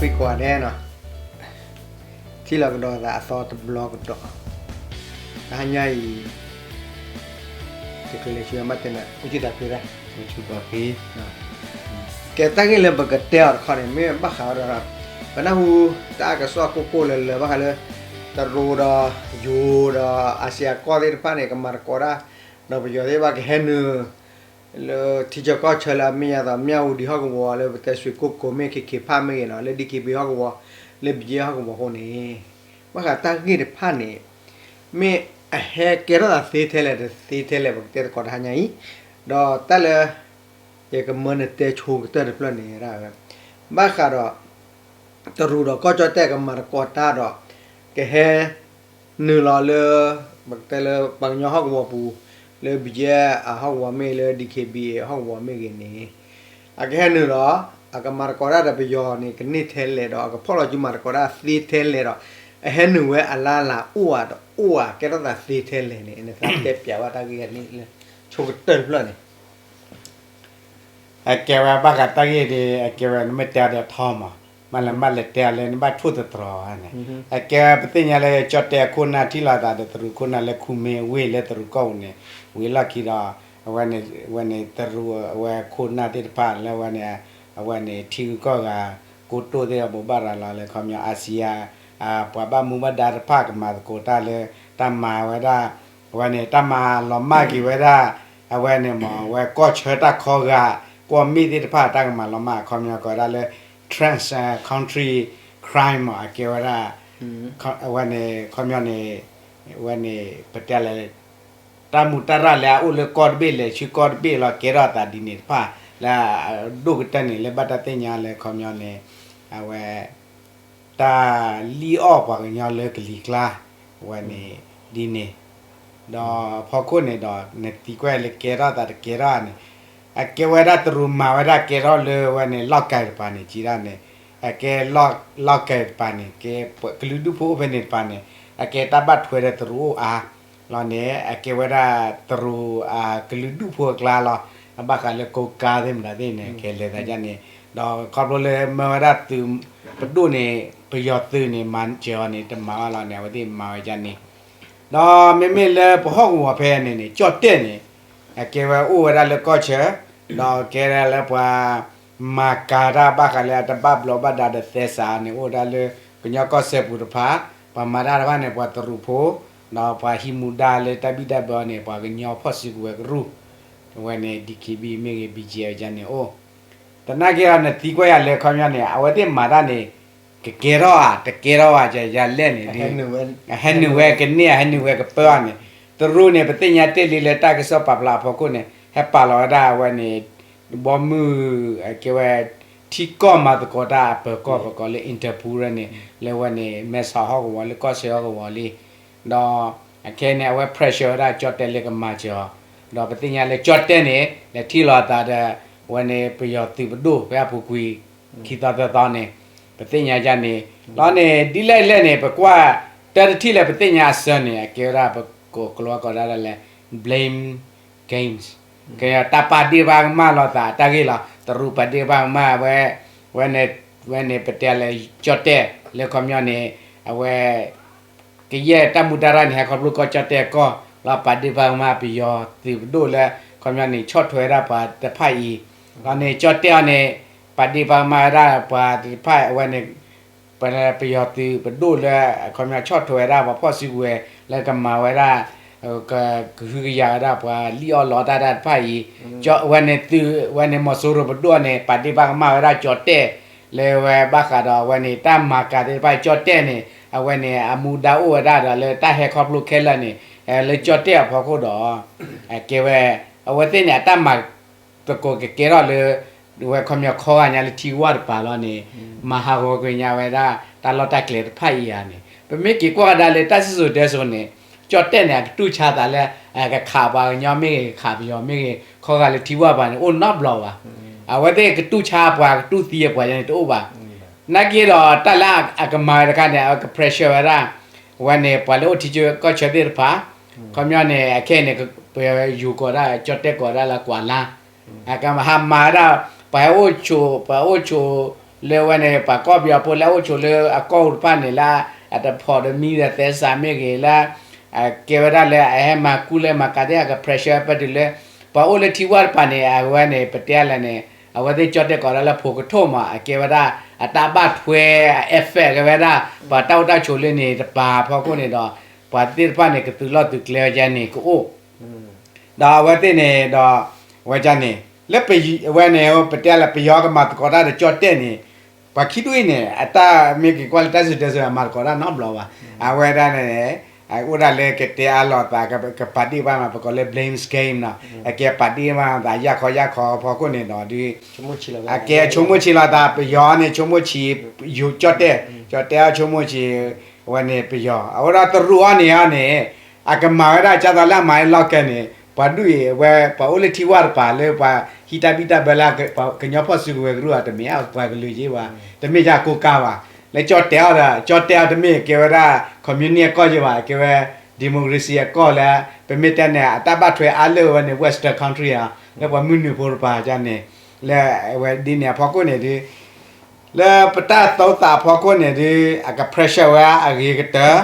ပ့ၤကွၢ်ဒဲးနီၤ, ထံၣ်လိာ်ကဒီးသးအသီတဘျီကဒီး, တဟါညါအံၤ တချုးလဲၤဆူညါဘၣ်တဲနၤ အိၣ်ကံၢ်သးဖံရၣ်, ကဲတၢ်ဂ့ၢ်လၢပကတဲအီၤတခီန့ၣ် မ့ၢ်ဘၣ်ဃးဒီး ပနၢ်ဟူ တၢ်ကစီၣ်ကိၢ်ကိၢ်လၢၤလၢၤဘၣ်ဃးလၢ တရူးဒီးယိၤဒီးအၤစံယၤကီၢ်သ့ၣ်တဖၣ်န့ၣ် ကမၤသကိးတၢ် ဒီးပယီၤသ့ၣ်တဖၣ်ကဟဲနုာ် လၢထံဆၢကီၢ်ဆၢလၢအမ့ၢ်ယါသီး မၠၣ်ဝူဒံဟီၣ်ကဝီၤလၢပတဲ ရွှေကုက္ကို မ့ၢ် KK Park မ့ၢ်ဂ့ၤနီၤ လၢ DKBA ဟီၣ်ကဝီၤ လၢ BGF ဟီၣ်ကဝီၤအဃိန့ၣ် ဘၣ်ဃးတၢ်ဂ့ၢ်တဖၣ်န့ၣ် မ့ၢ်အဟဲကဲထီၣ်သးသ့ထဲလဲၣ်တသ့ထဲလဲၣ် ပကတဲသကိးတဟါညါအံၤ, ဒီးတၢ်လၢ ယကမၢနတဲဆိကတၢၢ်တဖျၢၣ်န့ၣ် ဘၣ်ဃးဒီး တရူးဒီးကီၢ်ကၠီၣ်တဲၣ်ကမၤသကိးတၢ်ဒီး ကဟဲ နုာ်လီၤလၢ ပကတဲလၢပှၤကညီဟီၣ်ကဝီၤပူၤ လၢ BGF အဟီၣ်ကဝီၤမ့ၢ်ဂ့ၤ လၢ DKBA ဟီၣ်ကဝီၤမ့ၢ်ဂ့ၤန့ၣ် အကဟဲနုာ်လီၤ အကမၤသကိးတၢ်ဒီးပယီၤန့ၣ် ကန့ၢ်ထဲလဲၣ်ဒီး အကဖီၣ်လီၤစုမၤသကိးတၢ်သ့ထဲလဲၣ်ဒီး အဟဲနုာ်ဝဲအလါလၢအိၣ်ဧါဒီးအိၣ်ဧါ ကဲထီၣ်သးသ့ထဲလဲၣ်န့ၣ် နသးတဲပျးဘၣ်တၢ်ဂ့ၢ်န့ၣ်လၢ ဆိကတၢၢ်တဖျၢၣ်န့ၣ် အကဲဝဲဘၣ်ဃးတၢ်ဂ့ၢ်ဒ် အကဲဝဲနမ့ၢ်တဲအီၤဒီးထီမး, မ့ၢ်လၢမ့ၢ်လဲၤတဲအီၤလၢနဘၣ်ထိၣ်သတြီၤဧါန့ၣ်, အကဲပသ့ၣ်ညါလၢကၠီၣ်တဲၣ်အခိၣ်နၢ်ထံၣ်လိာ်သးဒီးတရူးခိၣ်နၢ်လၢခူမ့ၢ်ဝ့ၢ်လၢတရူးကီၢ်ပူၤန့ၣ်, ဝံၤလီၢ်ခံဒီး အဝဲန့ၣ် အဝဲန့ၣ်တရူးအဝဲခိၣ်နၢ်သ့ၣ်တဖၣ်လၢအဝဲန့ၣ် အဝဲန့ၣ်ထံဂုၤကီၢ်ဂၤ ကိတိၢ်သ့ၣ်အဘိးဘၣ်ရၤလီၤလၢခီပညီ အၤစံယၤ ပှၤဘၣ်မူဘၣ်ဒါတဖၣ်ကမၤသကိးတၢ်လၢ တၢ်မၤဝဲဒၣ် အဝဲန့ၣ် တၢ်မၤလီၤမၢ်က့ၤဝဲဒၣ် အဝဲန့ၣ်မ့ၢ် အဝဲကီၢ်ဆၢတၢ်ခီဂာ် ကွီၢ်မ့ၢ်သ့ၣ်တဖၣ်တၢ်ကမၤလီၤမၢ် အခီပညီကိးဝဲဒၣ်လၢ trans country crime မ့ၢ် အကဲဝဲဒၣ် အဝဲန့ၣ် ခီပညီန့ၣ် အဝဲန့ၣ် ပတဲလဲၣ် တၢ်မူးတၢ်ရၢ်လၢအအိၣ်လၢကီၢ်တဘ့ၣ်လဲၤဆူကီၢ်တဘ့ၣ်လီၤ ကဲထီၣ်အသးဒ်န့ၣ်တဖၣ် လၢအဒိၣ်ကတၢၢ်န့ၣ် လၢဘၣ်တၢ်သ့ၣ်ညါလၢခီပညီန့ၣ် အဝဲ တၢ်လံၣ်အီၣ်ပှၤကညီလၢကလံၤကျါ အဝဲန့ၣ် ဒ်န့ၣ် ဒီးဖီခိၣ်န့ၣ်ဒီး နသံကွၢ်လၢကဲထီၣ်သးတကဲထီၣ်ဧါန့ၣ် အကဲဝဲဒၣ်တရူးမၤဝဲဒၣ်ကဲထီၣ်လၢအဝဲန့ၣ် လီၢ်ကၤတပၤန့ၣ် ကံဒၣ်န့ၣ် အကဲလီၢ်ကၤတပၤန့ၣ် ကဲကလုာ်ဒူၣ်ဖိအိၣ်ဖဲန့ၣ်တပၤန့ၣ် အကဲတၢ်ဘၣ်ထွဲဒီးတရူးအိၣ်အါ လီၤန့ၣ် အကဲဝဲဒၣ်တရူးအကလုာ်ဒူၣ်ဖိအကျါလီၤ အဘၣ်ဃးလၢကိးကါသ့ၣ်မတၤသ့ၣ်န့ၣ် ကဲလဲၤသးဒ်န့ၣ် ဒီးခီဖျိလၢမၢဝဲဒၣ်သုးပဒိၣ်န့ၣ် ပယီၤသုးန့ၣ် မၤစၢၤအီၤန့ၣ် တမၤဘၣ်လီၤန့ၣ် အဝဲသ့ၣ်မၤဝဲဒ်န့ၣ် ဒီးမ့မ့ၢ်လၢပဟီၣ်ကဝီၤဖဲန့ၣ်န့ၣ် ကၠီၣ်တဲၣ်န့ၣ် အကဲဝဲအိၣ်ဝဲဒၣ်လၢကီၢ်ဆၢ ဒီးကဲဒၣ်လၢပှၤ မၤကၤတၢ်ဘၣ်ဃးလၢအတဘၣ်ဘျီးဘၣ်ဒါဒီးသဲစးန့ၣ် အိၣ်ဝဲဒၣ်လၢကညီကီၢ်စဲၣ်ပူၤတဖၣ် ပှၤမၤတၢ်တဖၣ်န့ၣ် ပှၤတရူးဖိ ဒီးပှၤဟံးမူဒါလၢတၢ်ဘံၣ်တၢ်ဘၢအီၤန့ၣ် ပှၤကညီဖီၣ်စုကဝဲၤကရူၢ် အဝဲန့ၣ် DKBA မ့ၢ်ဂ့ၤ BGF န့ၣ်အိၣ် သနာ်က့ဒီးနသံကွၢ်ယၤလၢခီပညီန့ၣ် အဝဲသ့ၣ်မၤတၢ်န့ၣ် ကကဲထီၣ်ဧါ တကဲထီၣ်ဧါ ယလဲၣ်န့ၣ် ဟဲနုာ်ဝဲကန့ၢ်ဧါ ဟဲနုာ်ဝဲကပၢအီၤန့ၣ် တရူးန့ၣ် ပသ့ၣ်ညါတ့ၢ်လံလၢတၢ်ကစီၣ်ပာ်ဖျါအဖီခိၣ်န့ၣ် ဟဲပာ်လီၤဝဲဒၣ်အဝဲန့ၣ် ဘီမုၢ် ကဲဝဲ ထံကီၢ်မၤသကိးတၢ်အပၢၤကီၢ် ပကိးလၢ Interpol န့ၣ် လၢဝဲန့ၣ် မဲဆီးဟီၣ်ကဝီၤလၢကီၢ်ဆၢဟီၣ်ကဝီၤလံ ဒီးအခဲအံၤန့ၣ် အဝဲ pressure ဝဲဒၣ်ကၠီၣ်တဲၣ်လၢကမၤစၢၤအီၤ ဒီးပသ့ၣ်ညါလၢကၠီၣ်တဲၣ်န့ၣ် လဲၤထံၣ်လိာ်အသးဒီး အဝဲန့ၣ်ပယီၤသုးပဒိၣ်ဖဲအပူၤကွံာ် ခံသီသၢသီန့ၣ် ပသ့ၣ်ညါဒ်န့ၣ် လီၤန့ၣ် ဒ်လဲၣ်လဲၣ်န့ၣ် ပကွၢ်တၢ်တထံၣ်လၢပသ့ၣ်ညါအဆၢန့ၣ် အကဲဝဲဒၣ်ပကိးကျိၤဝဲကိးဒၣ်လၢ blame games ကဲတၢ်ပာ်ဒ့ၣ်ပာ်ကမၣ်လိာ်သးတၢ်ဂ့ၢ်လီၤ တရူးပာ်ဒ့ၣ်ပာ်ကမၣ်ဝဲ ဝဲန့ၣ် ဝဲန့ၣ်ပတဲလၢကၠီၣ်တဲၣ်လၢခီပညီန့ၣ် အဝဲ ကယဲၢ်တၢ်မူတၢ်ရၢ်န့ၣ် ဟဲခီဖျိကီၢ်ကၠီၣ်တဲၣ်ကီၢ် လီၤပာ်ဒ့ၣ်ပာ်ကမၣ်ပယီၤသုးပဒိၣ်လၢ ခီပညီန့ၣ် ဆီၣ်ထွဲဝဲဒၣ်ပှၤတဖၣ်အံၤ လီၤန့ၣ် ကၠီၣ်တဲၣ်အီၤန့ၣ် ပာ်ဒ့ၣ်ပာ်ကမၣ်ဝဲဒၣ်ပှၤတဖၣ် အဝဲန့ၣ် ပ ပယီၤသုးပဒိၣ်လၢ ခီပညီဆီၣ်ထွဲဝဲဒၣ်ပှၤဖီၣ်စုကဝဲၤ လၢကမၤဝဲဒၣ် က ကဟုကယာ်ဝဲဒၣ်ပှၤလံၣ်အီၣ်လီတၢ်တၢ်တဖၣ်အံၤ ကၠီၣ် အဝဲန့ၣ်သုး အဝဲန့ၣ်မီၤစိရိၤပဒိၣ်န့ၣ် ပာ်ဒ့ၣ်ပာ်ကမၣ်ဝဲဒၣ်ကၠီၣ်တဲၣ် လၢဝဲဘၣ်ဃးဒီးအဝဲန့ၣ် တၢ်မၤကၤသ့ၣ်တဖၣ် ကၠီၣ်တဲၣ်န့ၣ် အဝဲန့ၣ်အမူဒါအိၣ်ဝဲဒၣ်ဒီးလၢတၢ်ဟဲခီဖျိခဲလၢာ်န့ၣ် လၢကၠီၣ်တဲၣ်အဖီခိၣ်ဒီး ကဲဝဲ အဝဲသ့ၣ်န့ၣ် အတၢ်မၤသကိးကကဲထီၣ်လၢ ဝဲခီပညီခီဂာ်ညါလၢထံဝၢ်တပၤလီၤန့ၣ် မၤဟးဂီၤကွံာ်ညါဝဲဒၣ် တၢ်လီၢ်တၢ်ကျဲတဖၣ်အံၤဧါန့ၣ် ပမ့ၢ်က့ၤကွၢ်ကဒါလၢတၢ်စံၣ်စိၤတဲစိၤန့ၣ် ကၠီၣ်တဲၣ်န့ၣ် အကတူၢ်ဆါသးလၢ ကခးပှၤကညီမ့ၢ်ဂ့ၤ ကခးပယီၤမ့ၢ်ဂ့ၤ ခီဂာ်လၢထံဝၢ်ပၤန့ၣ် အိၣ်နီတဘျီဘၣ်. အဝဲသ့ၣ်ကတူၢ်ဆါပှၤ ကတူၢ်သံအပှၤယါန့ၣ်တအိၣ်ဘၣ်. နာ်က့ဒီးတၢ်လၢအကမၤဝဲတခါန့ၣ် အဝဲက pressure ဝဲဒၣ် အဝဲန့ၣ် ပှၤလၢအိၣ်ထံဆၢကီၢ်ဆၢသ့ၣ်တဖၣ် ခီပညီန့ၣ် အခဲအံၤန့ၣ် ပယီၤကိးဒၣ် ကၠီၣ်တဲၣ်ကိးဒၣ်လၢကွၢ်လါ အကဟးမၤဝဲဒၣ် ပှၤဟဲအိၣ်ဆိး ပှၤအိၣ်ဆိး လၢအဝဲန့ၣ် ပှၤကီၢ်ပယီၤဖိလၢအအိၣ်ဆိးလၢအကီၢ်ပူၤတဖၣ်န့ၣ်လၢ အတဖိးတမံဒီးသဲစးမ့ၢ်ဂ့ၤလၢ အကဲဝဲဒၣ်လၢအဟဲမၤကူၣ်လဲၢ်မၤကၤသ့ၣ်အက pressure ပၢၢ်တုၤလၢ ပှၤအိၣ်လၢထံဝၢ်တပၤန့ၣ် အဝဲန့ၣ် ပတဲလဲၣ်န့ၣ် အဝဲသ့ၣ်ကၠီၣ်တဲၣ်ကိးဒၣ်လၢဖိကထိၣ်မး အကဲဝဲဒၣ် အတၢ်ဘၣ်ထွဲ အ effect ကဲဝဲဒၣ် ပှၤတၢ်အိၣ်တၢ်ဆိးလၢန့ၣ်တပၤအဖီခိၣ်န့ၣ်ဒီး ပှၤသ့ၣ်တဖၣ်န့ၣ် ကသုးလီၢ်သုးကျဲဝဲဒၣ်န့ၣ်ကအိၣ် ဒီးအဝဲသ့ၣ်န့ၣ်ဒီး ဝဲဒၣ်န့ၣ် လၢပဝဲန့ၣ် ပတဲလၢပယီၤကမၤသကိးတၢ်ဒီးကၠီၣ်တဲၣ်န့ၣ် ပှၤခံဒူၣ်အံၤန့ၣ် အတၢ်မ့ၢ်က့ၤကွၢ်လၢတၢ်စံၣ်စိၤတဲစိၤအမၤသကိးတၢ်နီတဘျီဘၣ်. အဝဲဒၣ်န့ၣ် အိၣ်ဒၣ်လၢကတဲအါလိာ်သး ကပာ်ဒ့ၣ်ဘၣ်မး ပကိးလၢ blame game နီၤ. အကဲပာ်ဒ့ၣ်ဘၣ်သး ယၢ်ခီယၢ်ခီအဖီခိၣ်န့ၣ်ဒီး အကဲဆိကမိၣ်ဆံးလီၤသး ပယီၤန့ၣ် ဆိကမိၣ်ဆံး ယိၤကၠီၣ်တဲၣ် ကၠီၣ်တဲၣ်အီၤဆိကမိၣ်ဆံး ဝဲန့ၣ်ပယီၤ အဝဲဒၣ်တရူးအီၤန့ၣ်အီၤန့ၣ် အကမၤဝဲဒၣ်ကၢ်သိးလၢအမၤလီၢ်ကဲန့ၣ် ပှၤဒူၣ်အံၤဝဲ ပှၤအိၣ်လၢထံဝၢ်တပၤလၢပှၤဟံးတၢ်ဘံၣ်တၢ်ဘၢလၢ ကညီဖီၣ်စုကဝဲၤကရူၢ်အတမ့ၢ် ပှၤကလုာ်က့ဘၣ် တမ့ၢ်ယၢ်ကိးကါဘၣ်. လၢကၠီၣ်တဲၣ်အီၤဒီး ကၠီၣ်တဲၣ်အီၤတမ့ၢ်ကဲဝဲဒၣ် communist အကီၢ်က့ဘၣ် ကဲဝဲ democracy အကီၢ်လၢ ပမ့ၢ်တဲန့ၣ် အတၢ်ဘၣ်ထွဲအါလၢဝဲန့ၣ် western country ဧါ လၢပှၤမုၢ်နုာ်ဖိတပၤန့ၣ် လၢအဝဲဒ်န့ၣ်အဖီခိၣ်န့ၣ်ဒီး လၢပတၢ်သိသးအဖီခိၣ်န့ၣ်ဒီး အက pressure ဝဲအဂ့ၤကတၢၢ်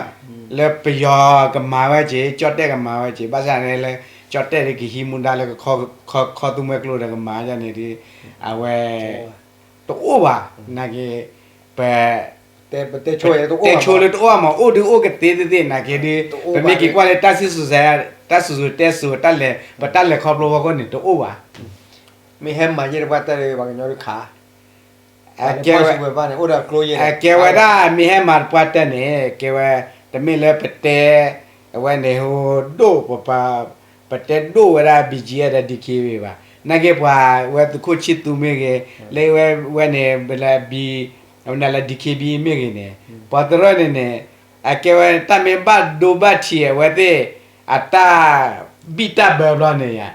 လၢပယီၤကမၤဝဲက့ၤ ကၠီၣ်တဲၣ်ကမၤဝဲက့ၤ ဘၣ်ဆၣ်န့ၣ်လၢ ကၠီၣ်တဲၣ်ဒီးကဟံးမူဒါလၢကခီသူမှဲကျိဒီးကမၤန့ၣ်ဒီး အဝဲ တအိၣ်ဘၣ် နာ်က့ ပ တဲဆိလၢတအိၣ်မး အိၣ်ဒုးအိၣ်ကသ့သ့ၣ်သ့ၣ်နာ်က့ဒီး ပမ့ၢ်က့ၤကွၢ်လၢတၢ်စံၣ်စိၤ တၢ်စံၣ်စိၤတဲစိၤ ပတၢ်လဲၤခီဖျိအဖီခိၣ်န့ၣ် တအိၣ်ဘၣ်. မ့ၢ်ဟဲမၤယဲၢ်တပှၢ်တၢၢ်ဒီးပှၤကညီတခါ အကဲဝဲဒၣ် မ့ၢ်ဟဲမၤတပှၢ်တၢၢ်န့ၣ် ကဲဝဲ တမ့ၢ်လၢပတဲ အဝဲန့ၣ် ဒိၣ်ပ ပတဲဒိၣ်ဝဲဒၣ် BGF ဒီး DKBA ဘၣ်. နာ်က့ပှၤဝဲသုးခိၣ်ဆံသူမ့ၢ်ဂ့ၤ လၢဝဲဝဲန့ၣ် ဘလဘံ အဝဲန့ၣ်လၢ DKBA မ့ၢ်ဂ့ၤန့ၣ် ပှၤတရၢၢ်န့ၣ်န့ၣ် အကဲဝဲတၢ်မ့ၢ်ဘၣ်ဒိဘၣ်ထံးအဝဲသ့ၣ် အတၢ်ဘံၣ်တၢ်ဘၢဘျီန့ၣ်ယါ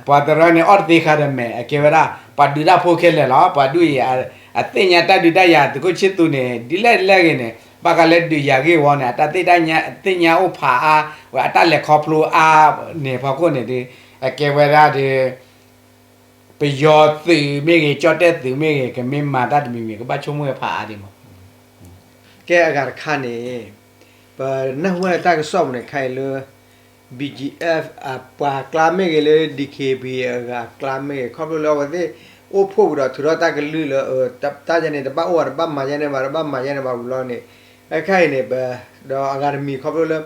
ပှၤတရၢၢ်န့ၣ် အီၣ်တသ့ဃါဒီးမဲာ် အကဲဝဲဒၣ် ပှၤဒုးတၢ်ဖိခဲလၢာ်လီၤ. ပှၤဒုးအံၤ အသ့ၣ်ညါတၢ်ဒုးတၢ်ယၤ သုးခိၣ်ဆံသူန့ၣ် ဒ်လဲၣ်ဒ်လဲၣ်ဂ့ၤန့ၣ် ဘၣ်ဃးလၢဒုးယၤဂ့ၢ်ဝီန့ၣ် အတၢ်သ့ၣ်ညါအိၣ်ဖးအါ ဝဲအတၢ်လဲၤခီဖျိအါန့ၣ်ဖီခိၣ်န့ၣ်ဒီး အကဲဝဲဒၣ်ဒီး ပယီၤသုးမ့ၢ်ဂ့ၤ ကၠီၣ်တဲၣ်သုးမ့ၢ်ဂ့ၤ ကမ့ၢ်မၤတၢ်တမံၤမံၤ ကဘၣ်ဆိကမိၣ်ဝဲဖးအါဒံးမး ကဲအဂၤတခါန့ၣ် ပနၢ်ဟူဝဲတၢ်ကစီၣ်ပူၤန့ၣ် ခဲအံၤလၢ BGF အပှၤကျါမ့ၢ်ဂ့ၤ လၢ DKBA အဂၤအကျါမ့ၢ်ဂ့ၤ ခီဖျိလၢအဝဲသ့ၣ် အိၣ်ဖှိၣ်ဝံၤဒီးထုးထီၣ်တၢ်ကလုၢ်လၢ တၢ်ယဲန့ၣ် တဘၣ်အိၣ်ဘၣ် တဘၣ်မၤယဲန့ၣ်ဘၣ် တဘၣ်မၤယဲန့ၣ်ဘၣ်ဝံၤလီၤန့ၣ် ခဲအံၤန့ၣ် ပ ဒီးအဂၤတမံၤခီဖျိလၢ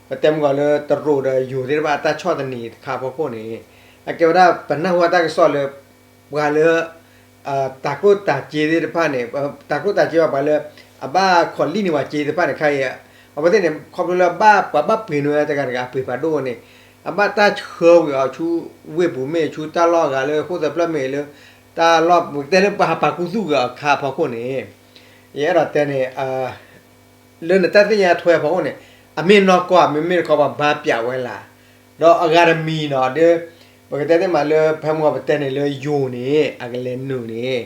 ပတဲမ့ၢ်ကီးလၢတရူးဒီးယိၤသ့ၣ်တဖၣ်အတၢ်ဆီၣ်သနံးတခါအဖီခိၣ်န့ၣ် အကဲဝဲဒၣ်ပနၢ်ဟူဝဲတၢ်ကစီၣ်လၢ ပှၤလၢ တၤကျိၣ်တၤစ့သ့ၣ်တဖၣ်န့ၣ် တၤကျိၣ်တၤစ့ဘၣ် ပှၤလၢ အဘၣ်ခိးလံၣ်န့ၢ်ပှၤစ့သ့ၣ်တဖၣ်န့ၣ် ခဲအံၤ အဝဲသ့ၣ်န့ၣ် ခီဖျိလၢဘၣ် ပှၤဘၣ်ပှ့ၤန့ၢ်ဝဲတဂၤတဂၤအပှ့ၤဖးဒိၣ်န့ၣ် အဘၣ်တၢ်ဆှၢကွံာ်အီၤဆူ ဝ့ၢ်ပူၤမ့ၢ် ဆူတၢ်လီၢ်အဂၤလၢဃိၣ်သၢဖျၢၣ်မ့ၢ်လၢ တၢ်လီၢ်ပကတဲလၢပှၤဟးပာ်ခူသူၣ်ကွံာ်အခါအဖီခိၣ်န့ၣ် ယအဲၣ်ဒိးတဲန့ၣ် လၢနတၢ်သ့ၣ်ညါထွဲအဖီခိၣ်န့ၣ် အမ့ၢ်နီၢ်ကီၢ် မ့မ့ၢ်တခီပှၤဘါပၠးဝဲလၢ် ဒီးအဂၤတမံၤနီၤ ဒီး ပကတဲသ့မးလၢ ဖဲမုၢ်ဂီၤပတဲန့ၣ်လၢယိၤန့ၣ် အကလဲၤနုာ်န့ၣ်